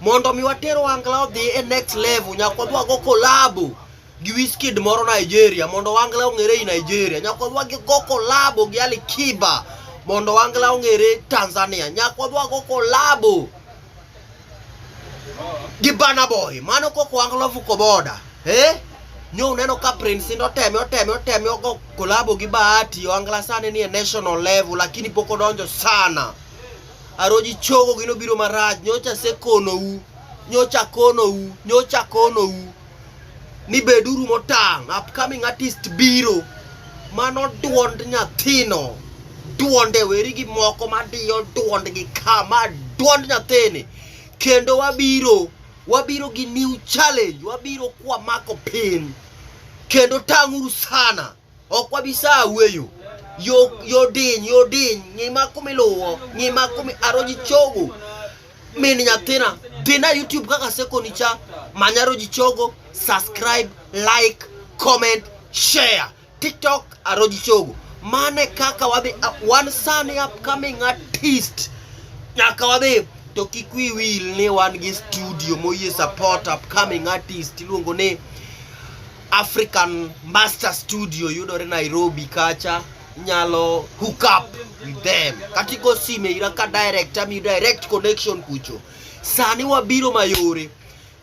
mondo mi water wangla odhi e next level nyaka wadhi wago collabo gi Wizkid moro Nigeria mondo wangla ong'ere i Nigeria nyaka wadhi wago collabo gi Ali Kiba mondo wangla ong'ere Tanzania nyaka wadhi wago collabo gi Burna Boy mano koko wangla ovuko boda eh nyo uneno ka Prince Indah oteme oteme oteme ogo collabo gi Bahati wangla sani ni e national level lakini pok odonjo sana Aroji Chogo gino biro marach nyocha asekonou nyocha konou nyocha konou ni beduru motang' upcoming artist biro mano duond nyathino duonde weri gi moko madiyo duondgi ka ma duond nyathini kendo wabiro wabiro gi new challenge wabiro kwa mako piny kendo tang'uru sana ok wabi sawu e yo yo yo diny yo diny ng'ima kumiluwo ng'ima kumi Aroji Chogo min nyathina dhi na YouTube kaka asekoni cha many Aroji Chogo subscribe like comment share TikTok Aroji Chogo mane kaka wadhi wan sani upcoming artist nyaka wadhi to kik wi wil ni wan gi studio moyie support upcoming artist iluongo ni African Master Studio yudore Nairobi kacha inyalo hook up with them kata igo sime ira ka direct ami direct connection kucho. Sani wabiro mayore.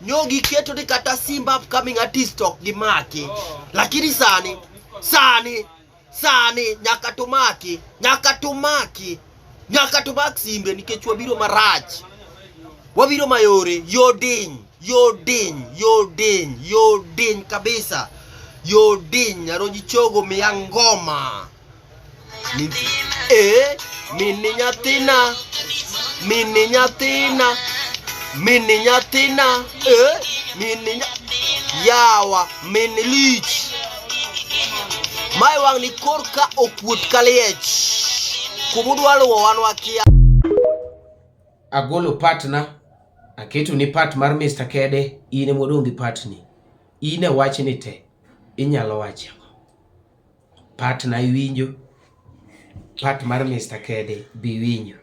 Nyo giketo ni kata Simba upcoming artist ok gimaki. Lakini sani, sani, sani nyaka tumaki, nyaka tumaki, nyaka tumak simbe nikech wabiro marach. Wabiro mayore, yo diny, yo diny, yo diny, yo diny kabisa. Yo diny, Aroji Chogo miya ngoma. Ni, eh, mini nyathina, mini nyathina, mini nyathina, eh, mini nya, yawa, mini lich. Mae wang' ni korka okuot ka liech. Kumudwa luwo wan wakia. Agolo part na, aketo ni part mar Mr. Kede, in ema odong' gi part ni. In e wachni te, inyalo wacho ang'o? Part na iwinjo, part mar Mr. Kede be iwinjo.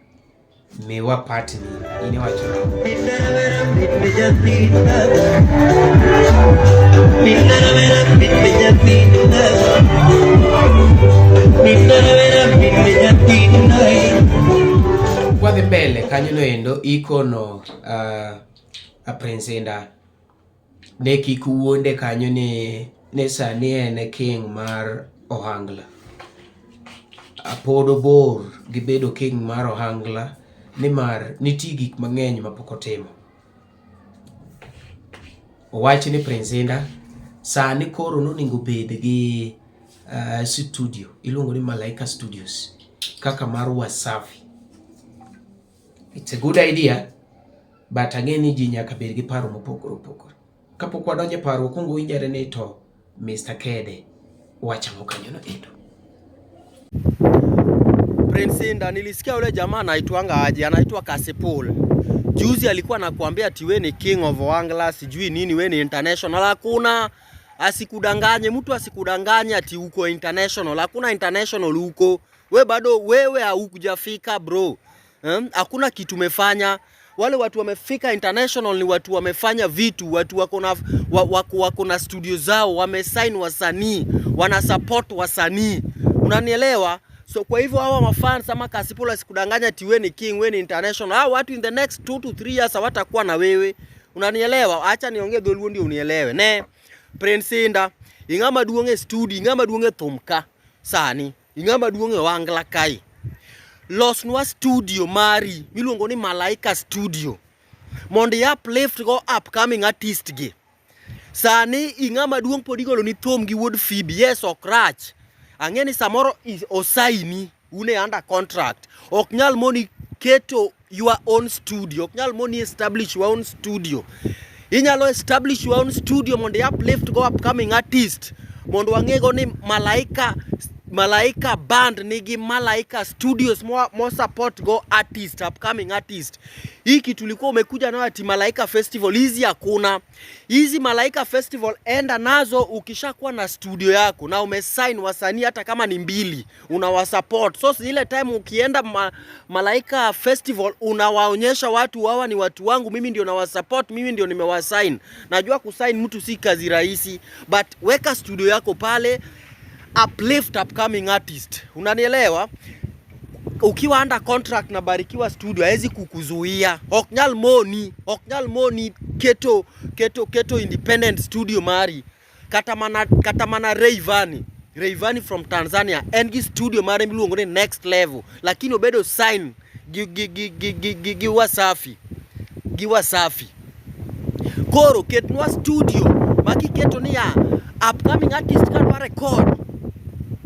Miwa part ni, in iwacho nang'o? Kwadhi mbele kanyo noendo ikono Prince Indah ne kik wuonde kanyo ni ni sani en e king mar ohangla. Pod obor gi bedo king mar ohangla nimar nitie gik mang'eny mapok otimo. Owach ni Prince Indah sani koro nonego bed gi studio iluongo ni Malaika Studios kaka mar Wasafi. It's a good idea but ang'e ni ji nyaka bed gi paro mopogore opogore. Kapok wadonjo e paro wakwongo winjare ni to Mr. Kede wacho ang'o kanyo no endo. Prince Indah, nilisikia yule jamaa anaitwanga aje, anaitwa Kasipul. Juzi alikuwa anakuambia ati we ni king of Ohangla, sijui nini, we ni international. Hakuna, asikudanganye mtu, asikudanganye ati uko international. Hakuna international huko, we bado wewe haukujafika bro. Hakuna kitu umefanya. Wale watu wamefika international ni watu wamefanya vitu, watu wako na wako, wako na studio zao, wamesign wasanii, wana support wasanii, unanielewa? So kwa hivyo hawa mafans ama Kasipul asikudanganya ati we ni king, we ni international. Hawa watu in the next 2 to 3 years hawatakuwa na wewe. Unanielewa? Acha niongee dholuo ndio unielewe. Ne Prince Indah, ing'ama duong' e studio, ing'ama duong' e thum ka sani, ing'ama duong' e ohangla kae. Losnwa studio mari miluongo ni Malaika Studio mondo i uplift go upcoming artist gi. Sani ing'ama duong' pod igolo ni thum gi wuod Phoebe. Yes, ok rach. Ang'e ni samoro osaini un e under contract. Ok nyal moni keto your own studio. Ok nyal moni establish your own studio. Inyalo establish your own studio mondo i uplift go upcoming artist mondo wang'e go ni Malaika Malaika Band nigi Malaika Studios mo, mo support go artist, upcoming artist. Hii kitu ulikuwa umekuja nayo ati Malaika Festival, hizi hakuna. Hizi Malaika Festival enda nazo ukishakuwa na studio yako na umesign wasanii hata kama ni mbili, unawasupport. So ile time ukienda Malaika Festival unawaonyesha watu hawa ni watu wangu, mimi ndio nawasupport, mimi ndio nimewasign. Najua kusign mtu si kazi rahisi, but weka studio yako pale, uplift upcoming artist. Unanielewa? Ukiwa under contract na Barikiwa Studio hawezi kukuzuia. Ok nyal moni, ok nyal moni keto keto keto independent studio mari. Kata mana Rayvanny, Rayvanny from Tanzania en gi studio mare miluongo ni Next Level, lakini obedo sign gi Wasafi. Gi Wasafi. Koro ketnwa studio ma kiketo niya upcoming artist kadwa record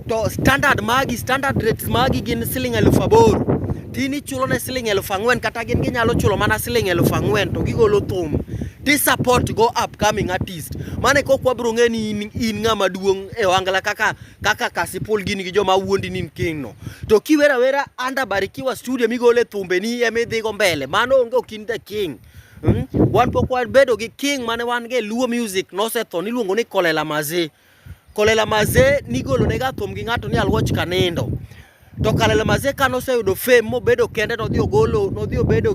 to standard magi, standard rates magi gin siling 8,000 tin ichulo ne siling 4,000 kata gin ginyalo chulo mana siling 4,000 to gigolo thum ti support go upcoming artist. Mane kok wabro ng'e ni in ng'ama duong' e ohangla kaka Kasipul gin gi joma wuondi ni in king no. To kiwero awera under Barikiwa Studio migole thumbe ni ema idhigo mbele, mano onge, ok in the king. Wan pok wabedo gi king mane wan go e Luo music nosetho, niluongo ni Kolela Mazee. Kolela Mazee nigolo nega thum gi ng'ato ni Aluoch Kanindo. To Kolela Mazee ka noseyudo fame mobedo kende, nodhi ogolo nodhi obedo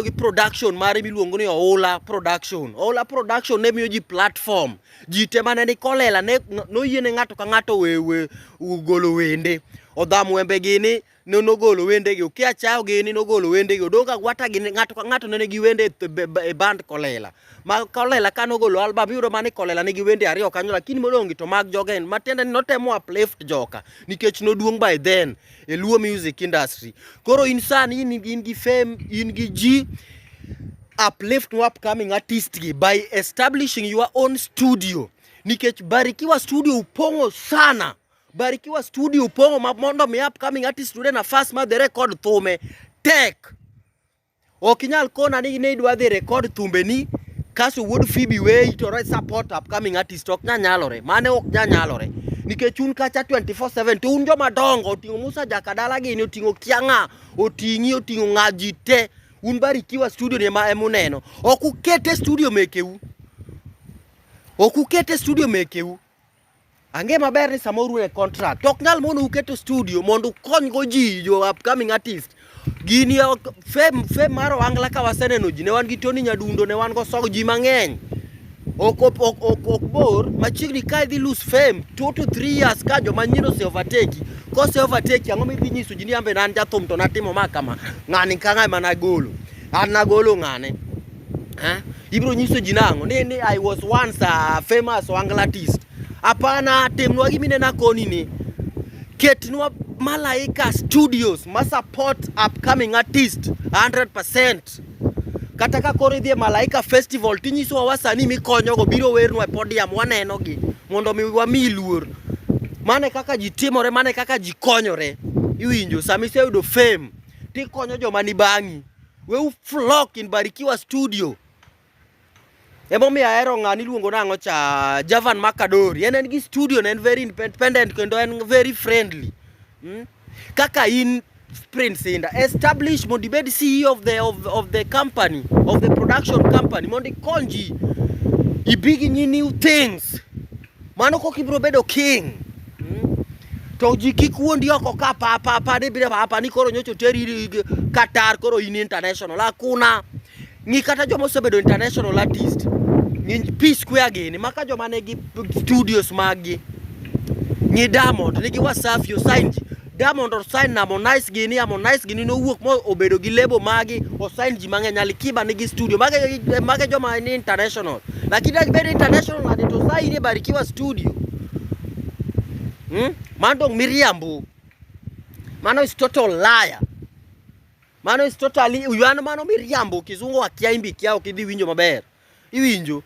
gi production mare miluongo ni Oula Production. Oula Production ne miyo ji platform. Ji te mane ni Kolela ne noyiene ng'ato ka ng'ato we golo wende. Odham Wembe gini ne nogolo wendegi, Okia Chao gini nogolo wendegi, Odongo Agwata gini, ng'ato ka ng'ato ne nigi wende e e band Kolela. Ma Kolela ka nogolo album iyudo mana ni Kolela nigi wende ariyo kanyo, lakini modong' gi to mag jogen. Matiende ni notemo uplift joka nikech noduong' by then e Luo music industry. Koro in sani in gi fame, in gi ji uplift no upcoming artist gi by establishing your own studio nikech Barikiwa studio upong'o sana. Barikiwa studio upong'o ma mondo mi upcoming artist yude nafas mar dhi record thume tek. Ok inyal kona ni ne idwa dhi record thumbeni kasto wuod Phoebe weyi to re support upcoming artist ok nyal nyalore. Mano ok nyal nyalore. Nikech un kacha 24/7 to un joma dongo oting'o Musa Jakadala gini oting'o kia ng'a oting'i oting'o ng'a ji te. Un Barikiwa studio ni ema emuneno. Ok ukete studio mekeu. Ok ukete studio mekeu. Ang'e maber ni samoro un e contract. To ok nyal mono uketo studio mondo ukonygo ji jo upcoming artist. Gini ok fame fame mar ohangla ka waseneno ji ne wan gi Tony Nyadundo ne wan go Sogo ji mang'eny. Ok ok ok ok, ok bor machiegni ka idhi lose fame 2 to 3 years ka joma nyien ose overtake. Kose overtake ang'o midhi nyiso ji ni ambe ne an jathum to natimo ma kama. Ng'ani ka ng'a ema nagolo. An nagolo ng'ane. Eh? Ibiro nyiso ji nang'o? Ni, ni I was once a famous ohangla artist. Hapana, timnwa gima ineno akoni ni. Ketnwa Malaika Studios ma support upcoming artist 100%. Kata ka koro idhi e Malaika Festival tinyisowa wasanii mikonyogo biro wernwa e podium wanenogi mondo mi wamiyi luor. Mano e kaka ji timore, mano e kaka ji konyore. Iwinjo, sama iseyudo fame tikonyo joma ni bang'i. We u flock in Barikiwa studio. Emomiyo ahero ng'ani iluongo nang'o cha Javan Makadori. En en gi studio ne en very independent kendo en very friendly. Kaka in Prince Indah, establish mondo ibed CEO of the, of the company, of the production company mondo ikony ji. Ibi gi new things. Mano koka ibiro bedo king. To ji kik wuondi oko ka pa pa pa ni bire pa pa ni koro nyocha oteri Qatar koro in international. Hakuna. Ng'i kata joma osebedo international artist. Ng'i P Square gini maka joma nigi studios maggi. Ng'i Diamond nigi Wasafi osign ji. Diamond osign Harmonize gini, Harmonize gini nowuok mo obedo gi lebo magi, osign ji mang'eny. Alikiba nigi studio. Mage mage joma ni international. Lakini dak bed international nade to sign e Barikiwa studio. Mano dong miriambo. Mano is total liar. Mano is totally yan mano miriambo kizungu akia imbi kia ok idhi winjo maber. Iwinjo?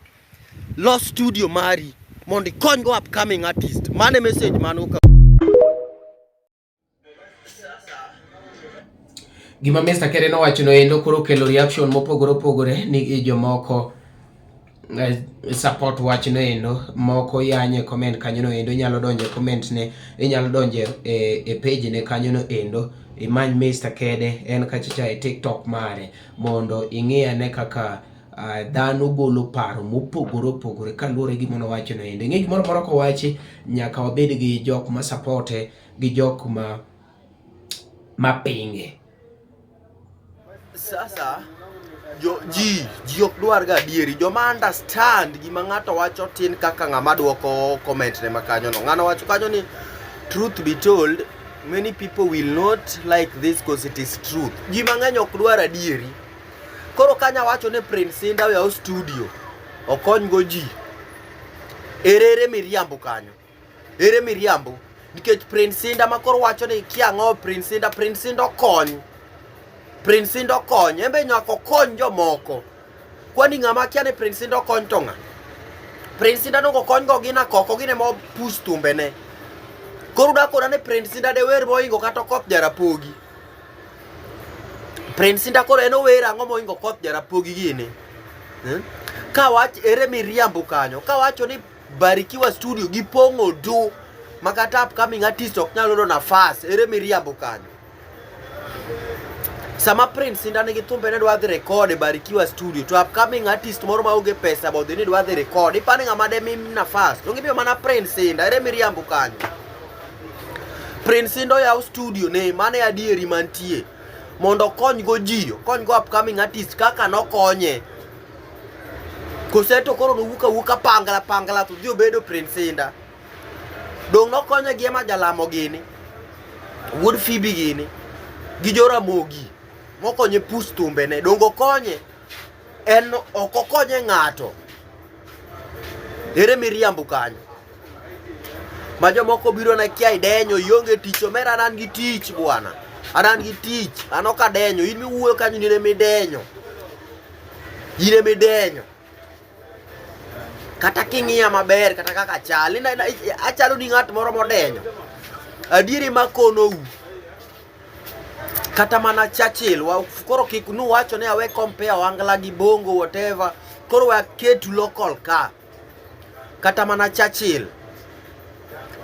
Los studio mari mondo ikony go upcoming artist. Mano e message mano ka. Gima Mr. Kere nowacho no endo koro kelo reaction mopogore opogore ni jomoko support wachno endo moko yanye comment kanyo no endo inyalo donjo e comment ne inyalo donjo e, e page ne kanyo no endo imany Mr. Kede en kachacha e TikTok mare mondo ing'i ane kaka dhano golo paro mopogore opogore kaluwore gi gima nowacho no endo. Ing'e gimoro amora kowachi nyaka wabed gi jok ma supporte gi jok ma mapinge. Sasa jo, ji ji ok dwar ga adieri joma understand gima ng'ato wacho tin kaka ng'ama dwoko comment ne makanyo no ng'ano wacho kanyo ni truth be told many people will not like this because it is truth ji mang'eny ok dwar adieri koro kanya wacho ni Prince Indah oyaw studio okony go ji ere ere miriambo kanyo Ere miriambo? Nikech Prince Indah ma koro wacho ni kia ang'o Prince Indah, Prince Indah okony. Prince Indah okony, en be nyaka okony jomoko. Kwani ng'ama kia ni Prince Indah okony to ng'a? Prince Indah dongo okony go gina koko gine mo push thumbene. Koro udak koda ni Prince Indah de wer mohingo kata Okoth Jarapogi. Prince Indah koro en ower ang'o mohingo Okoth Jarapogi gini? Hmm? Ka wach ere miriambo kanyo, ka wacho ni Barikiwa Studio gipong'o du ma kata upcoming artist ok nyal yudo nafas, ere miriambo kanyo? Sama Prince Indah nigi thumbe ne dwa dhi record e Barikiwa Studio to upcoming artist moro maonge pesa bo dhi ni dwa dhi record, ipani ng'ama de mi nafas? Donge imiyo mana Prince Indah, ere miriambo kanyo? Prince Indah oyaw studio ne, mano e adieri mantie. Mondo okony go ji, okony go upcoming artist kaka nokonye. Kose to koro nowuok awuoka pangla pangla to dhi obedo Prince Indah. Dong' nokonye gi ema jalamo gini. Wuod Fibi gini gi Joramogi mokonye push thumbene dongo konye en ok okonye ng'ato. Ere miriambo kanyo? Ma jomoko biro na kia idenyo ionge tich omera an an gi tich bwana. An an gi tich, an ok adenyo, in miwuoyo kanyo in ema idenyo. In ema idenyo. Kata king'iya maber kata kaka achal, achalo ni ng'at moro modenyo. Adieri makonou. Kata mana Churchill, wa, koro kik nuwacho ni awe compare Wangla gi Bongo whatever. Koro waketu local ka. Kata mana Churchill.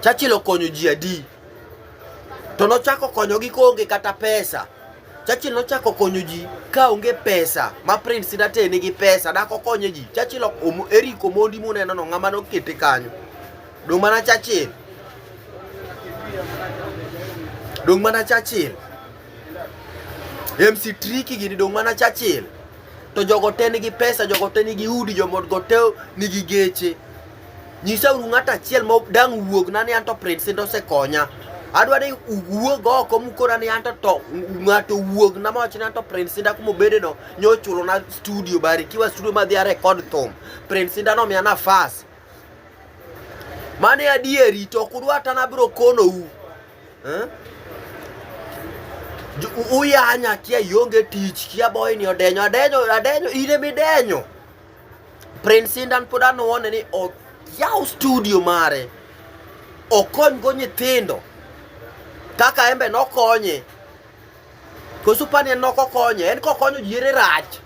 Churchill okonyo ji adi? To nochako konyogi koonge kata pesa. Churchill nochako konyo ji ka onge pesa ma Prince Date nigi pesa dak okonye ji. Churchill Eric Omondi muneno no ng'ama nokete kanyo. Dong' mana Churchill. Dong' mana Churchill. MC Tricky gini dong' mana Churchill. To jogo te nigi pesa, jogo te nigi udi, jogo te nigi geche. Nyisauru ng'ato achiel ma dang' wuogna ni anto Prince Indah osekonya. Adwa ni uwuog oko mukona ni anto to ng'ato wuogna mawach ni anto Prince Indah kuma obedeno nyochulona studio Barikiwa studio madhi a record thum. Prince Indah nomiya nafas. Mano e adieri to ok udwa to an abiro konou. Eh? Uyanya kia ionge tich, kia boy ni odenyo, adenyo, adenyo, in ema idenyo. Prince Indah pod anuone ni oyaw studio mare, okony go nyithindo kaka embe nokonye. Koso pani en nok okonye, en kokonyo ji ere rach.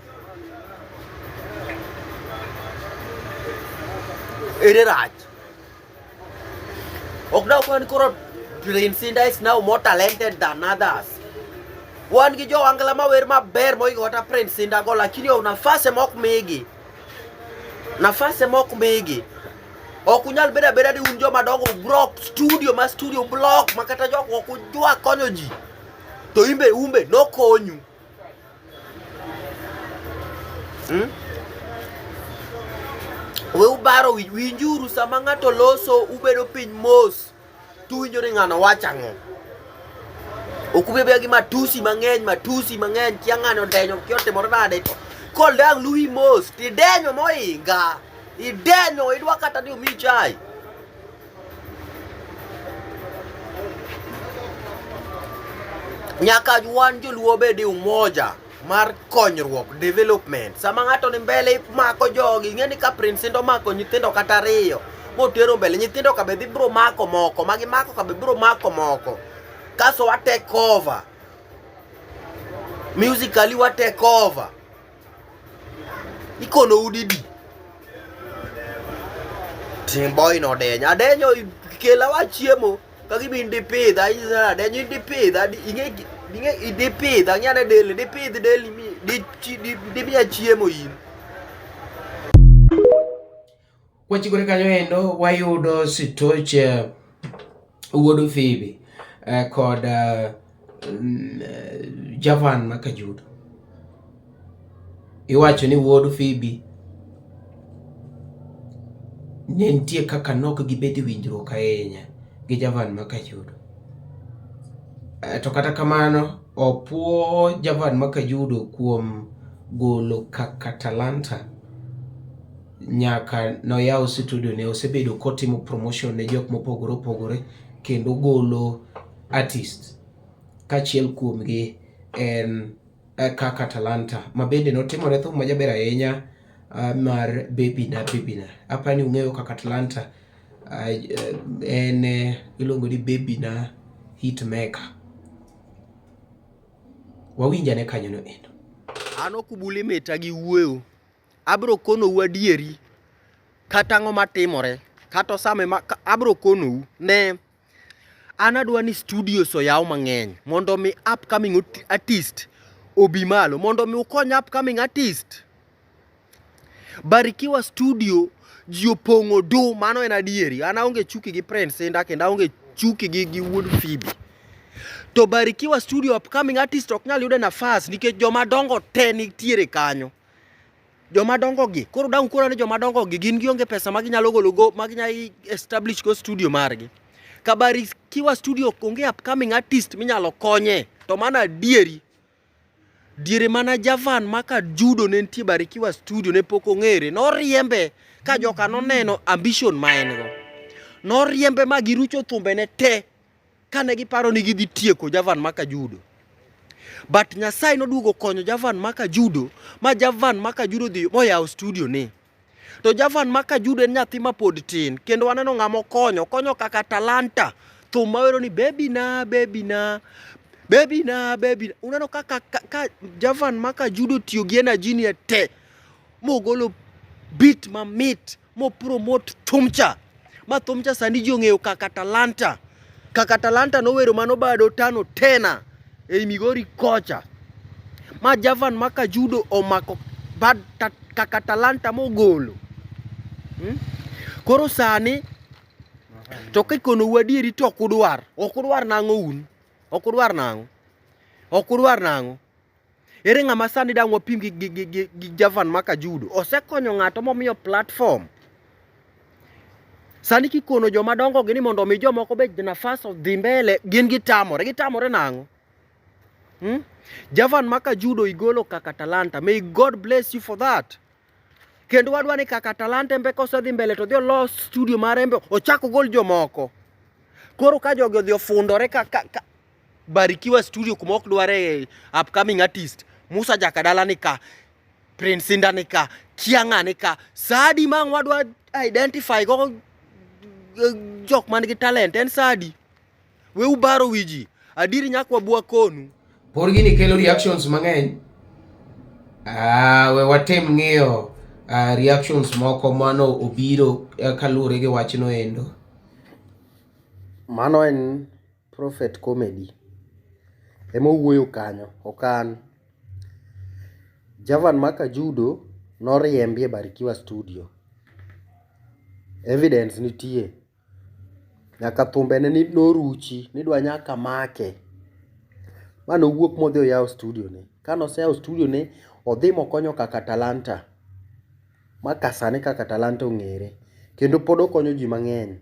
Ere rach. Ok daw kwan koro Prince Indah is now more talented than others. Wan gi jo Angla mawer maber moingo kata Prince Indah go, lakini nafas ema ok migi. Nafas ema ok migi. Ok unyal bedo abeda ni un joma dongo block studio ma studio block ma kata jok ok ujwa konyo ji. To imbe umbe nokonyu. Hmm? We ubaro winjuru sama ng'ato loso ubedo piny mos tuwinjo ni ng'ano wacho ang'o. Ok ubed gi matusi mang'eny matusi mang'eny kia ng'ano odenyo kia otimore nade to kol dang' luwi mos tidenyo moinga idenyo idwa kata ni omiyi chai. Nyaka wan joluo bed e umoja mar konyruok development. Sama ng'ato ni mbele mako jogi, ing'e ni ka Prince Indah omako nyithindo kata ariyo motero mbele, nyithindo ka be dhi bro mako moko, ma gimako ka be bro mako moko. Kaso wa take over. Musically wa take over. Ikono udi di. Ting boy no denyo. Adenyo kela wa chiemo. Ka gima in dipidha, adenyo in dipidha, ing'e ing'e dipidha, ng'e ane del, dipidh del mi dimiya chiemo in. Kwachikore kanyo endo wayudo Sitoche wuod Phoebe eh, kod eh, mm, Javan Makajudo. Iwacho ni wuod Phoebe ne nitie kaka nok gibedo e winjruok ahinya gi Javan Makajudo. Eh, to kata kamano opuo Javan Makajudo kuom golo kaka talanta nyaka noyaw studio ne osebedo kotimo promotion ne jok mopogore opogore kendo golo artist kachiel kuomgi en eh, kaka Talanta ma bende notimore thum majaber ahinya eh, mar Baby na Baby na. Apani ung'eyo kaka Talanta eh, en iluongo ni Baby na hit maker. Wawinjane kanyono endo. An ok ubuli mita gi wuoyo. Abro konou adieri kata ang'o matimore kata osame ma abro konou ne an adwa ni studios oyaw mang'eny mondo mi upcoming artist obi malo mondo mi ukony upcoming artist. Barikiwa studio ji opong'o du, mano en adieri. An aonge chuki gi Prince Indah kendo aonge chuki gi, gi wuod Phoebe. To Barikiwa studio upcoming artist ok nyal yude nafas nikech joma dongo te nitiere kanyo. Joma dongo gi, koro dang' ukona ni joma dongo gi gin gionge pesa ma ginyalo golo go, ma ginyalo establish go studio margi. Kabarikiwa Studio onge upcoming artist minyalo konye. To mano adieri. Diere mana Javan maka Judo ne nitie Barikiwa Studio ne pok ong'ere. Noriembe ka joka noneno ambition ma en go. Noriembe ma girucho thumbene te kane giparo ni gidhi tieko Javan maka Judo. But Nyasaye noduogo konyo Javan maka Judo ma Javan maka Judo dhi moyawo studio ne. To Javan maka Judo en nyathi ma pod tin kendo waneno ng'ama okonyo, okonyo kaka talanta. Thum mawero ni baby na baby na baby na baby na. Uneno kaka ka, ka Javan maka Judo tiyo gi energy ni te mogolo beat mamit mo promote thumcha ma thumcha sani ji ong'eyo kaka talanta. Kaka talanta nowero mano bado tano tena ei Migori kocha ma Javan maka Judo omako bad ta, kaka talanta mogolo hmm? Koro sani to kikonou adieri to ok udwar, ok udwar nang'o un? Ok udwar nang'o? Ok udwar nang'o? Ere ng'ama sani dang' wapim gi, gi, gi, gi, gi Javan maka Judo? Osekonyo ng'ato momiyo platform. Sani kikono joma dongo gi ni mondo omi jomoko be nafas odhi mbele, gin gitamore. Gitamore nang'o? Hmm? Javan maka Judo igolo kaka talanta. May God bless you for that. Kendo wadwa ni kaka talanta embe kosedhi mbele to odhi olos studio mare embe ochak ogol jomoko. Koro ka jogi odhi ofundore ka, ka, ka Barikiwa studio kuma ok dware upcoming artist. Musa Jakadala ni ka, Prince Inda ni ka, kia ng'a ni ka. Sadi ma ang' wadwa identify go eh, jok man gi talent en sadi. We ubaro wi ji. Adieri nyaka wabwa konu. Por gini kelo reactions mang'eny. Ah, we watem ng'iyo reactions moko mano obiro kaluwore gi wachno endo. Mano en Prophet Comedy ema owuoyo kanyo, ok an. Javan Maka Judo noriembi e Barikiwa Studio. Evidence nitie. Nyaka thumbene ni noruchi, nidwa nyaka make. Ma nowuok modhi oyawo studio ne. Ka noseyawo studio ne, odhi mokonyo kaka Talanta. Ma ka sani kaka Talanta ong'ere. Kendo pod okonyo ji mang'eny.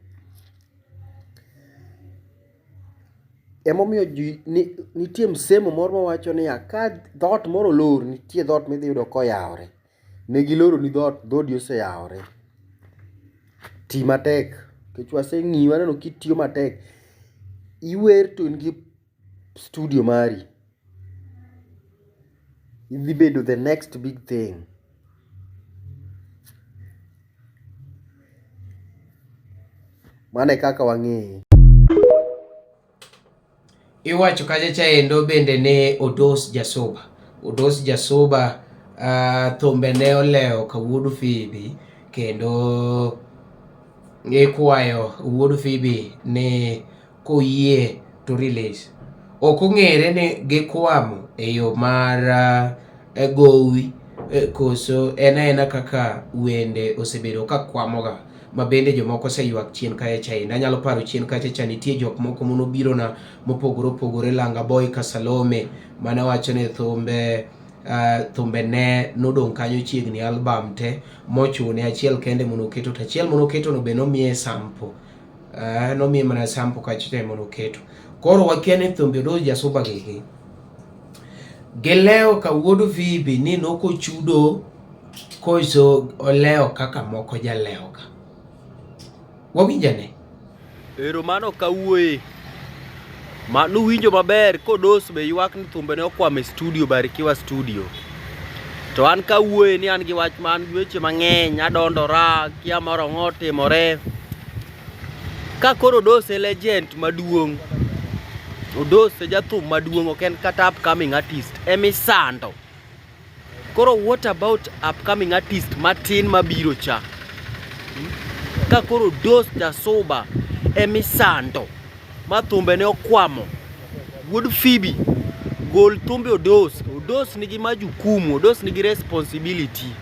Emomiyo ji ni, nitie msemo moro mawacho niya, ka dhoot moro olor, nitie dhoot midhi yudo koyawore. Ne giloroni dhoot, dhoodi oseyawore. Ti matek, nikech waseng'iyi waneno kitiyo matek. Iwer to in gi studio mari. Idhi bedo the next big thing. Mano e kaka wang'eyi. Iwacho kacha chaendo bende ne Odos Jasuba. Odos Jasuba thumbe ne olewo ka wuod Fibi kendo ikwayo wuod Fibi ni koyie to release. Ok ong'ere ni gikwamo e yo mar gowi koso en aena kaka wende osebedo ka kwamoga ma bende jomoko oseywak chien kacha cha endo. Anyalo paro chien kacha cha nitie jok moko manobirona mopogore opogore Langa Boy ka Salome mane wacho ni thumbe thumbe ne nodong' kanyo chiegni album te mochune achiel kende mondo oketo to achiel mondo oketo no be nomiye sample. Nomiye mana sample kacha cha mondo oketo. Koro wakia ni thumbe Odos Jasuba gigi gilewo ka wuod Phoebe ni nokochudo koso olewo kaka moko jalewo ka. Wawinjane. Ero mano kawuoye. Ma nuwinjo maber kodos be ywak ni thumbe ne okwamo e studio Barikiwa studio. To an kawuoye ni an gi wach ma an gi weche mang'eny adondora kia moro ang'o otimore. Ka koro Odos e legend maduong', Odos e jathum maduong' ok en kata upcoming artist emisando. Koro what about upcoming artist matin mabiro cha? Ka koro Odos Jasuba emisando ma thumbe ne okwamo. Wuod Phoebe gol thumbe Odos. Odos nigi majukumu, Odos nigi responsibility.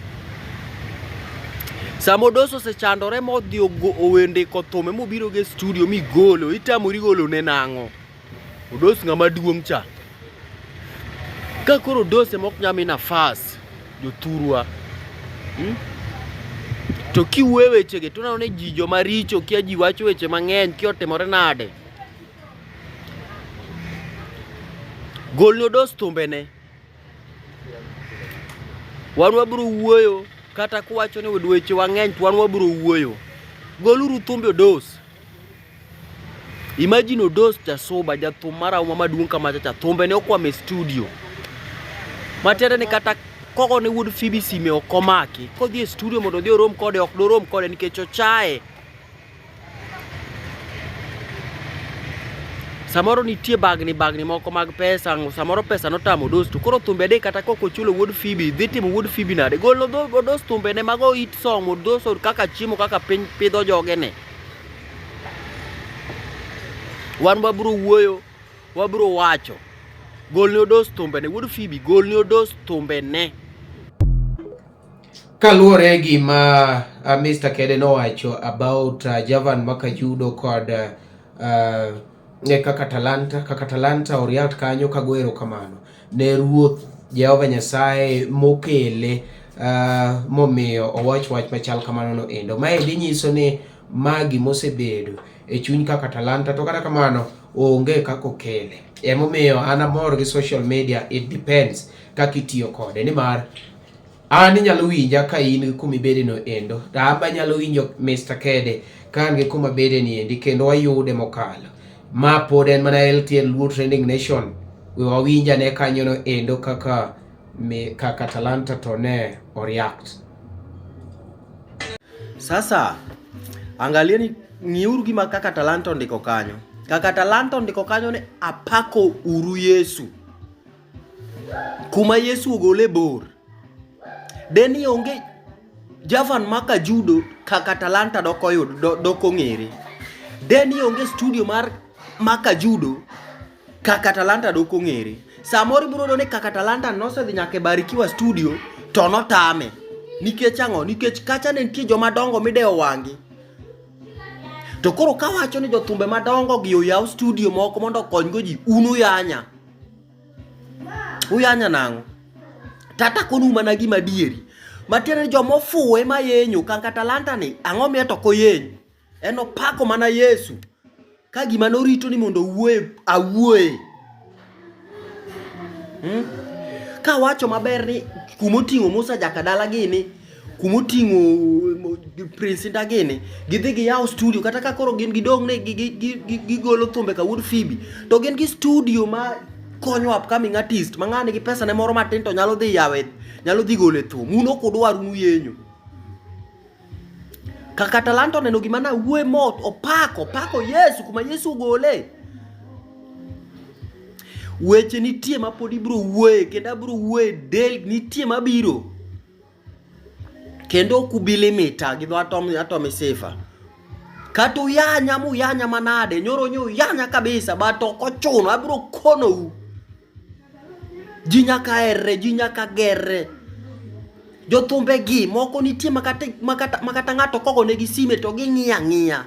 Sama Odos osechandore modhi ondiko thumbe mobiro go e studio migolo, itamori golo ne nang'o? Odos ng'ama duong' cha. Ka koro Odos ema ok nyal mi nafas jothurwa. To kiwuoyo wechegi to uneno ni ji joma richo, kia ji wacho weche mang'eny, kia otimore nade. Golni odos thumbene. Wan wabiro wuoyo kata kuwacho ni weche wang'eny to wan wabiro wuoyo. Goluru thumbe odos. Imagine Odos Jasuba jathum marahuma maduong' kamacha cha thumbe ne okwamo e studio. Matiende ni kata kogone wuod Phoebe sime ok omaki. Kodhi e studio mondo odhi orom kode ok dorom kode nikech ochaye. Samoro nitie bagni bagni moko mag pesa, samoro pesa notamo Odos to koro thumbe adek kata kok ochulo wuod Phoebe dhi timo wuod Phoebe nade? Gol Odos thumbe ne mago hit song Odos kaka chiemo kaka piny pidho jogene. Wan wabiro wuoyo, wabiro wacho. Golne Odos thumbene, wuod Phoebe, golne Odos thumbene. Kaluwore gi ma uh, Mr. Kede nowacho about uh, Javan Makajudo kod uh, kaka Talanta, kaka Talanta oriat kanyo kago erokamano ne Ruoth Jehova Nyasaye mokele uh, momiyo owach wach machal kamano no endo. Maendi nyiso ni ma gimosebedo e chuny kaka Talanta to kata kamano onge kaka okele. Emomiyo an amor gi social media, it depends kaka itiyo kode nimar an inyalo winja ka in gi kuma ibede no endo to an be anyalo winjo Mr. Kede ka an gi kuma abede ni endi kendo wayude mokalo. Ma pod en mana LTN Luo Trending Nation. We wawinj ane kanyo no endo kaka me, kaka Talanta to ne o react. Sasa angalieni, ng'iuru gima kaka Talanta ondiko kanyo. Kaka Talanta ondiko kanyo ni apako uru Yesu. Kuma Yesu ogole bor. Deni onge Javan maka judo kaka Talanta dok oyud dok ong'ere. Deni onge studio mar maka judo kaka Talanta dok ong'ere. Samoro ibiro yudo ni kaka Talanta nosedhi nyaka e Barikiwa studio to notame. Nikech ang'o? Nikech kacha ne nitie joma dongo midewo wang'gi. To koro kawacho ni jothumbe madongo gi oyaw studio moko mondo okonygo ji, un uyanya. Uyanya nang'o? Tata konu mana gima adieri. Matiende ni joma ofuwo ema yenyo. Kaka Talanta ni, ang'o miyo to ok oyeny? En opako mana Yesu. Ka gima norito ni mondo owuoye, awuoye. Hmm? Kawacho maber ni kumoting'o Musa Jakadala gini, kumoting'o Prince Indah gini, gidhi giyaw studio kata ka koro gin gidong' ni gigolo thumbe ka wuod Phoebe, to gin gi studio ma konyo upcoming artist ma ng'ani gi pesa ne moro matin to nyalo dhi yawe, nyalo dhi gole thum. Un ok udwar un uyenyo. Kaka Talanta oneno gima nawuoye mo opako, opako Yesu kuma Yesu ogole. Weche nitie ma pod ibiro wuoye kendo abiro wuoye del nitie mabiro. Kendo ok ubi limita gi dho atom atomi sifa. Kata uyanya muyanya manade, nyoro nyo uyanya kabisa, but ok ochuno, abiro konou. Ji nyaka herre, ji nyaka gerre. Jothumbe gi moko nitie makata, makata, makata ng'ato kogonegi sime to ging'iyo ang'iya.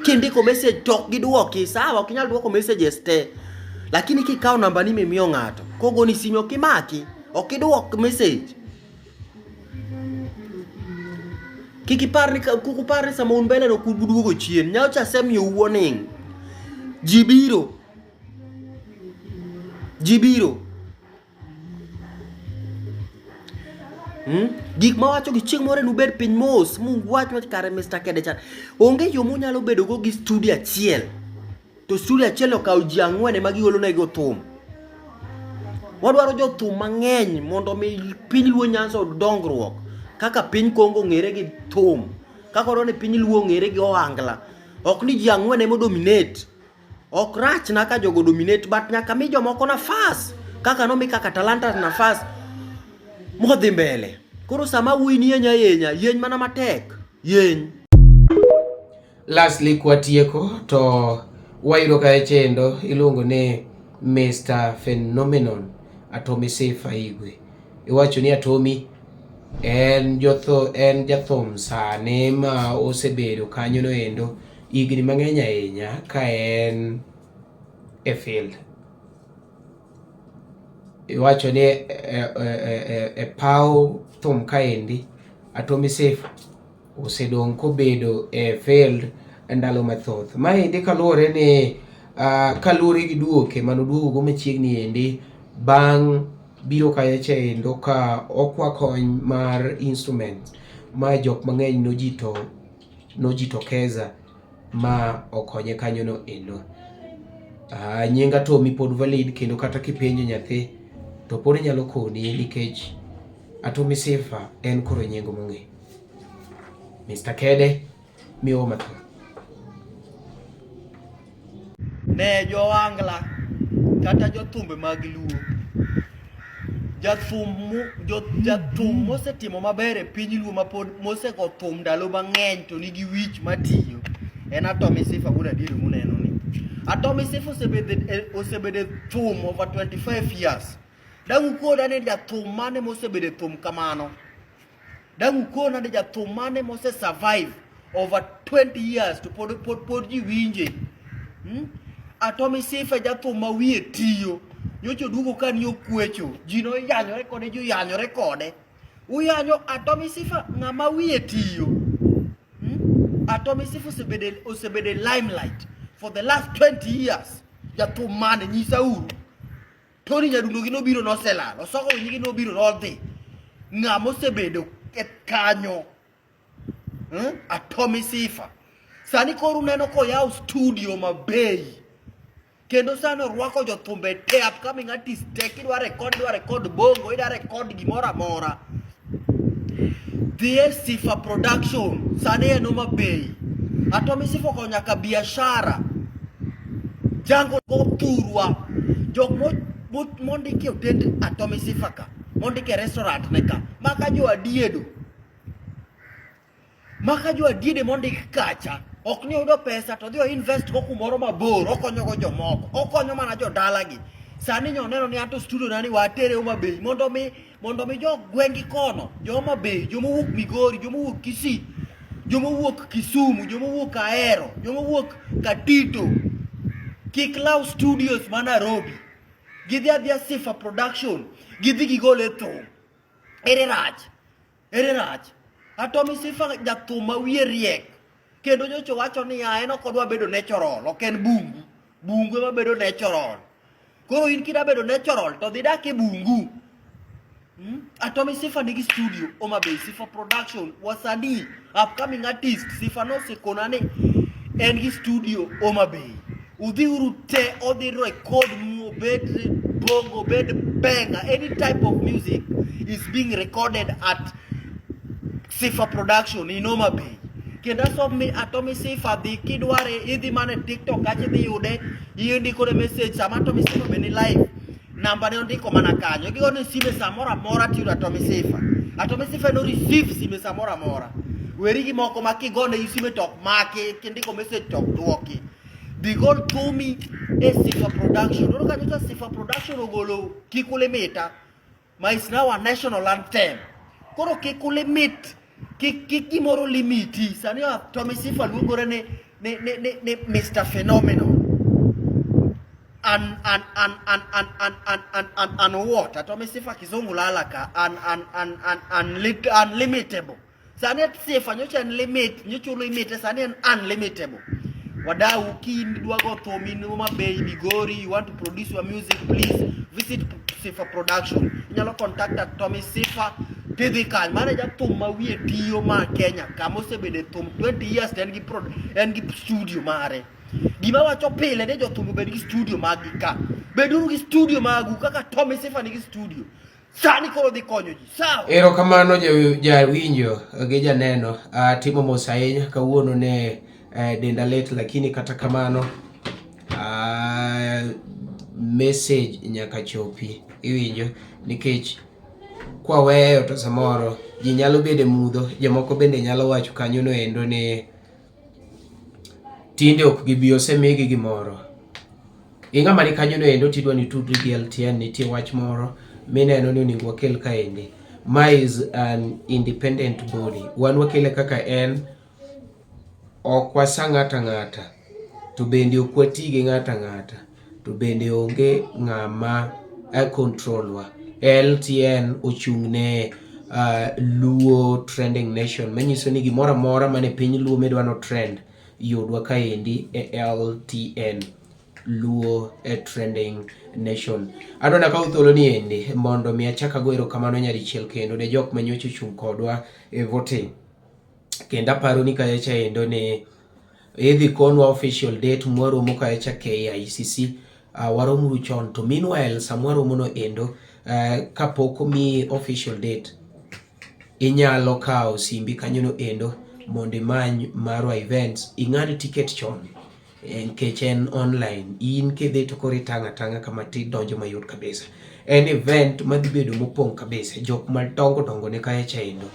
Kindiko message to ok gidwoki, sawa ok inyal dwoko messages te. Lakini kikawo nambani mimiyo ng'ato, kogoni sime ok imaki, ok idwok message. Kik ipar ni kik upar ni sama un mbele no ok uduogo chien. Nyocha asemiyou warning. Ji biro. Ji biro. Hmm? Gik mawacho gi chieng' moro nubed piny mos muwach wach kare Mr. Kede cha. Onge yo munyalo bedo go gi studio achiel. To studio achiel okawo ji ang'wen ema gigolo nego thum. Wadwaro jothum mang'eny mondo mi piny Luo Nyanza oyud dongruok. Kaka piny Kongo ong'ere gi thum. Kaka wadwaro ni piny Luo ong'ere gi ohangla. Ok ni ji ang'wen ema dominate. Ok rach na ka jogo dominate but nyaka mi jomoko nafas kaka nomi kaka Talanta nafas modhi mbele. Koro sama wuoyi ni yenya yenya, yeny mana matek, yeny. Lastly kwatieko to wayudo ka chendo iluongo ni Mr. Phenomenon Atomi Sifa Igwe. Iwacho ni Atomi en jotho en jathum sani ma osebedo kanyo no endo higni mang'eny ahinya ka en e field. Iwacho ni e, e, e, e paw thum kaendi Atomy Sifa osedong' kobedo e field ndalo mathoth. Maendi kaluwore ni kaluwore gi duoke mane oduogo go machiegni endi bang' biro kacha endo ka okwa kony mar instrument ma jok mang'eny nojitokeza ma okonye kanyono endo. Nying Atomy pod valid kendo kata kipenjo nyathi to pod nyalo koni nikech Atomy Sifa en koro nying mong'e. Mr. Kede miwa mathoth. Ne jo-Angla kata jothumbe mag Luo, jathum mosetimo maber e piny Luo mapod mosego thum ndalo mang'eny to nigi wich matiyo en Atomy Sifa wuod Adiero muneno ni. Atomy Sifa osebedo e thum over 25 years. Dang' ukona ni jathum mane mosebedo e thum kamano? Dang' ukona ni jathum mane mose survive over 20 years to pod ji winje? Atomy Sifa jathum ma wiye tiyo. Nyocha oduogo ka ni okwecho. Ji noyanyore kode, ji oyanyore kode. Uyanyo Atomy Sifa ng'ama wiye tiyo. Atomy Sifa osebedo e limelight for the last 20 years. Jathum mane nyisa uru. Tony Nyadundo gi nobiro noselal. Osoko Winyi gi nobiro nodhi. Ng'ama osebedo e kanyo. Atomy Sifa. Sani koro uneno koyawo studio mabei. Kendo sani orwako jothumbe te, upcoming artist te, kidwa record, idwa record bongo, idwa record gimoro amora. Dhi e Sifa Production, sani en Homa Bay. Atomy Sifa okonyo nyaka biashara. Jango thurwa. Jok mondiki e otend Atomy Sifa ka, mondiki e restaurant ne ka, maka jo adiedo. Maka jo adiede mondik kacha, ok ni oyudo pesa to odhi o invest go kumoro mabor, okonyogo jomoko, okonyo mana jodalagi. Sani nyo neno ni anto studio na ni watere Homa Bay mondo mi jo gweng'gi kono, jo Homa Bay, joma owuok Migori, joma owuok Kisii, joma owuok Kisumu, joma owuok Ahero, joma owuok Katito, kik law studios ma Nairobi. Gidhi adhiya Sifa Production, gidhi gigol e thum. Ere rach? Ere rach? Atomy Sifa jathum ma wiye riek. Kendo nyocha owacho niya, en ok odwa bedo natural, ok en bungu. Bungu ema bedo natural. Koro in kida bedo natural to dhi dak e bungu. Atomy Sifa nigi studio Homa Bay, Sifa Production, wasanii, upcoming artist, Sifa nosekona ni en gi studio Homa Bay. Udhi uru te odhi record mu obed bongo, obed benga, any type of music is being recorded at Sifa Production in Homa Bay. Kendo asomi Atomy Sifa dhi kidware idhi mana e TikTok kacha idhi yude, indiko ne message sama Atomy Sifa be ni live. Namba ne ondiko mana kanyo. Gigone sime samoro amora tiyudo Atomy Sifa. Atomy Sifa no receive sime samoro amora. Weri gi moko ma kigone sime to ok maki, kindiko message to ok dwoki. Dhi gol thumi e Sifa Production. Oro kanyo Sifa Production ogolo Kik Ulimita ma is now a national anthem. Koro kik ulimit, kik gimoro limiti. Sani Atomy Sifa luongore ni Mr. Phenomenal. An an an an an an an an an an what? Atomy Sifa kizungu lala ka an an an an unlimitable. Sani Sifa nyocha en limit, nyocha ulimite sani en unlimitable. Wadau kidwa go thum in Homa Bay, Migori, you want to produce your music, please visit Sifa Production. Inyalo contact Atomy Sifa tidhi kanyo. Mano e jathum ma wiye tiyo ma Kenya kama osebedo e thum 20 years to en gi studio mare. Gima wacho pile ni jothum obed gi studio mag gi ka. Beduru gi studio magu kaka Tommy Sifa nigi studio. Sani koro dhi konyo ji. Sawa. Erokamano jawinjo gi janeno. Atimo mos ahinya kawuono ne denda lit lakini kata kamano message nyaka chopi. Iwinjo nikech kwaweyo to samoro ji nyalo bedo e mudho, jomoko bende nyalo wacho kanyo no endo ni tinde ok gibi osemigi gimoro. Ing'ama ni kanyo no endo tidwa ni tudri gi LTN nitie wach moro mineno ni onego wakel kaendi. Ma is an independent body. Wan wakele kaka en, ok wasa ng'ato ang'ata to bende ok wati gi ng'ato ang'ata to bende onge ng'ama control wa. LTN ochung' ne Luo Trending Nation, manyiso ni gimoro amora mane piny Luo midwa no trend yudwa kaendi e LTN Luo e Trending Nation. Adwa nakaw thuolo ni endi mondo mi achak ago erokamano nyadichiel kendo ne jok manyocha ochung' kodwa e voting. Kendo aparo ni kacha endo ni idhi konwa official date mwaromo kacha KICC. Waromuru chon to meanwhile samwaromo no endo kapok omiyi official date inyalo kawo simbi kanyono endo mondo imany Marwa Events ing'ad ticket chon nikech en online. In kidhi to koro itang' atang'a kama tidonjo mayot kabisa. En event madhi bedo mopong' kabisa, jok madongo dongo ni kacha endo.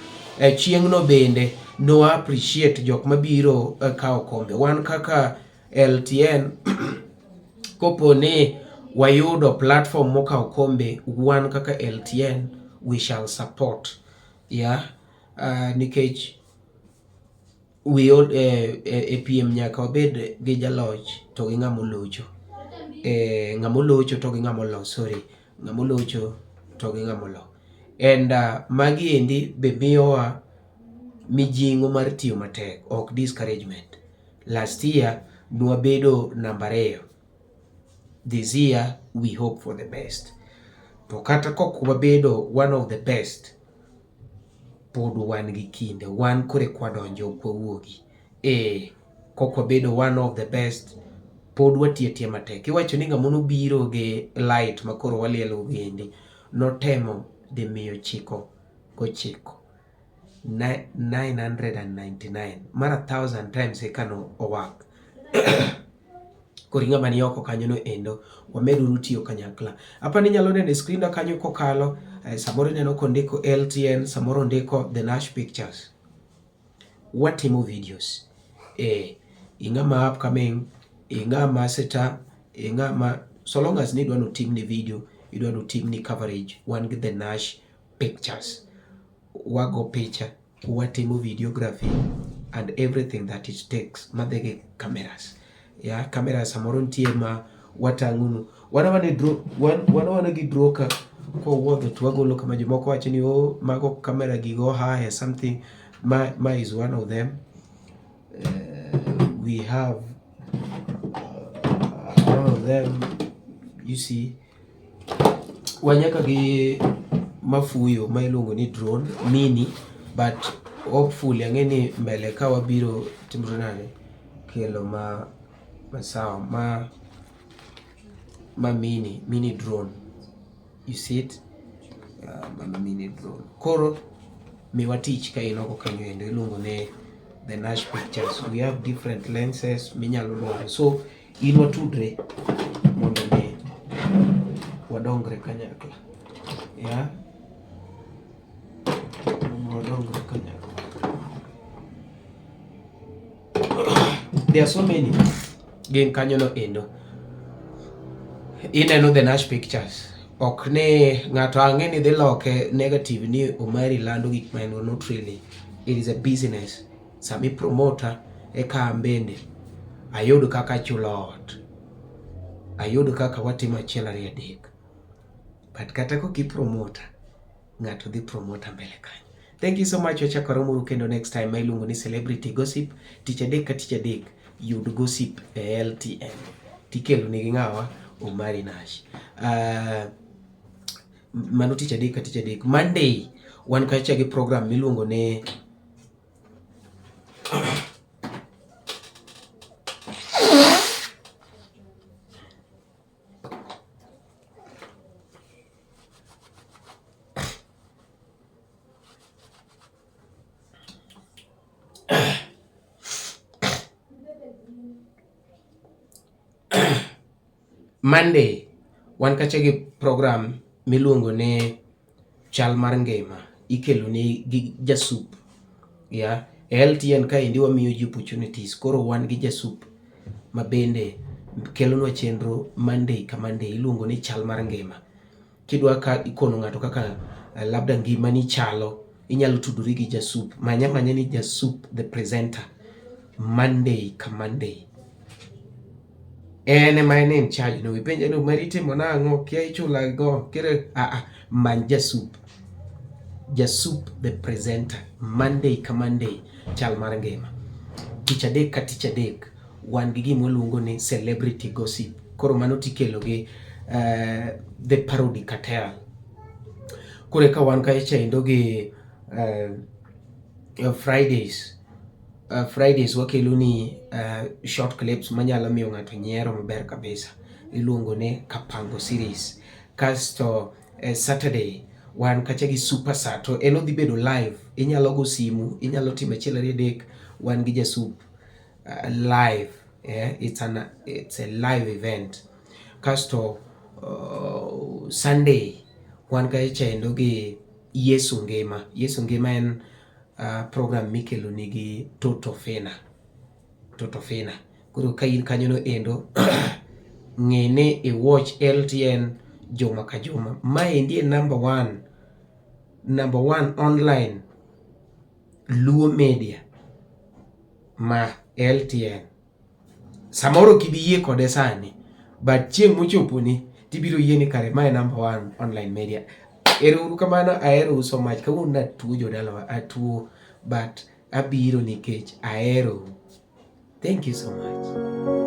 Chieng'no bende no appreciate jok mabiro kawo kombe. Wan kaka LTN kopo ni wayudo platform mokawo kombe, wan kaka LTN we shall support. Yeah, nikech we all, e piem nyaka wabed gi jaloch to gi ng'ama olocho. Ng'ama olocho to gi ng'ama olo, sorry, ng'ama olocho to gi ng'ama olo. And magi endi be miyowa mijing'o mar tiyo matek, ok discouragement. Last year nwabedo namba 2. This year we hope for the best. To kata kok wabedo one of the best, pod wan gi kinde. Wan koro eka wadonjo ok wawuogi. Kok wabedo one of the best, pod watiyo atiya matek. Iwacho ni ng'ama nobiro gi light ma koro walielo go endi, notemo dhi 999 999 mar 1000 times eka no owak. Koro ing'ama ni oko kanyo no endo, wameduru tiyo kanyakla. Apa ni inyalo neno e screen na kanyo kokalo, samoro ineno kondiko LTN, samoro ondiko The Nash Pictures. Watimo videos. Ing'ama upcoming, ing'ama star, ing'ama so long as ni idwa notimni video, idwa notimni coverage, wan gi The Nash Pictures. Wago picha, watimo videography and everything that it takes madhi gi cameras. Yeah, cameras samoro nitie ma watang'onu. Wan wan gi draw ka kowuodho to wagolo kama jomoko wacho ni oh, mago camera gigo hire something. Ma is one of them. We have one of them, you see. Wanyaka gi mafuyo ma iluongo ni drone mini, but hopefully ang'e ni mbele ka wabiro timre nade kelo ma masawa ma mini drone. You see it? Mano mini drone. Koro miwa tich ka in oko kanyo endo iluongo ni The Nash Pictures. We have different lenses minyalo dwaro. So in watudre mondo mi wadongre kanyakla. Yeah? Wadongre kanyakla. There are so many. Gin kanyo no endo. Ineno The Nash Pictures. Ok ni ng'ato ang'e ni dhi loke negative ni Omari lando gik ma en not really. It is a business. Sami promoter eka an bende ayud kaka achulo ot. Ayud kaka watimo achiel ariyo adek. But kata kok ipromota, ng'ato dhi promota mbele kanyo. Thank you so much. Wachako romuru kendo next time ma iluongo ni Celebrity Gossip. Tich adek ka tich adek yud gossip e LTN. Tikelo nigi ng'awa? Omari Nash. Mano tich adek ka tich adek. Monday wan kacha gi program miluongo ni Monday wan kacha gi program miluongo ni chal mar ngima ikelo ni gi jasup. Yeah, e LTN kaendi wamiyo ji opportunities. Koro wan gi jasup ma bende kelonwa chenro Monday ka Monday iluongo ni chal mar ngima. Kidwa ka ikono ng'ato kaka labda ngimani chalo, inyalo tudori gi jasup. Manya manya ni jasup the presenter Monday ka Monday. En ema en in charge no. Ipenje ni Omari itimo nang'o? Kia ichula go. Kere many jasup. Jasup the presenter Monday ka Monday chal mar ngima. Tich adek ka tich adek wan gi gima waluongo ni celebrity gossip. Koro mano tikelo gi the parody cartel. Koro eka wan kacha endo gi Fridays. Fridays wakelo ni short clips manyalo miyo ng'ato nyiero maber kabisa. Iluongo ni Kapango series. Kasto Saturday wan kacha gi Super Sato. En odhi bedo live. Inyalo go simu, inyalo timo achiel ariyo adek. Wan gi Jasup live. Yeah, it's a live event. Kasto Sunday wan kacha endo gi Yesu Ngima. Yesu Ngima en program mikelo nigi Toto Fena. Toto Fena. Koro ka in kanyo no endo ng'e ni i watch LTN juma ka juma. Maendi e number one online Luo Media ma LTN. Samoro ok ibi yie kode sani, but chieng' mochoponi tibiro yie ni kare mae number one online media. Ero uru kamano, aherou so much. Kawuono natuo jodalawa, atuo but abiro nikech aherou. Thank you so much.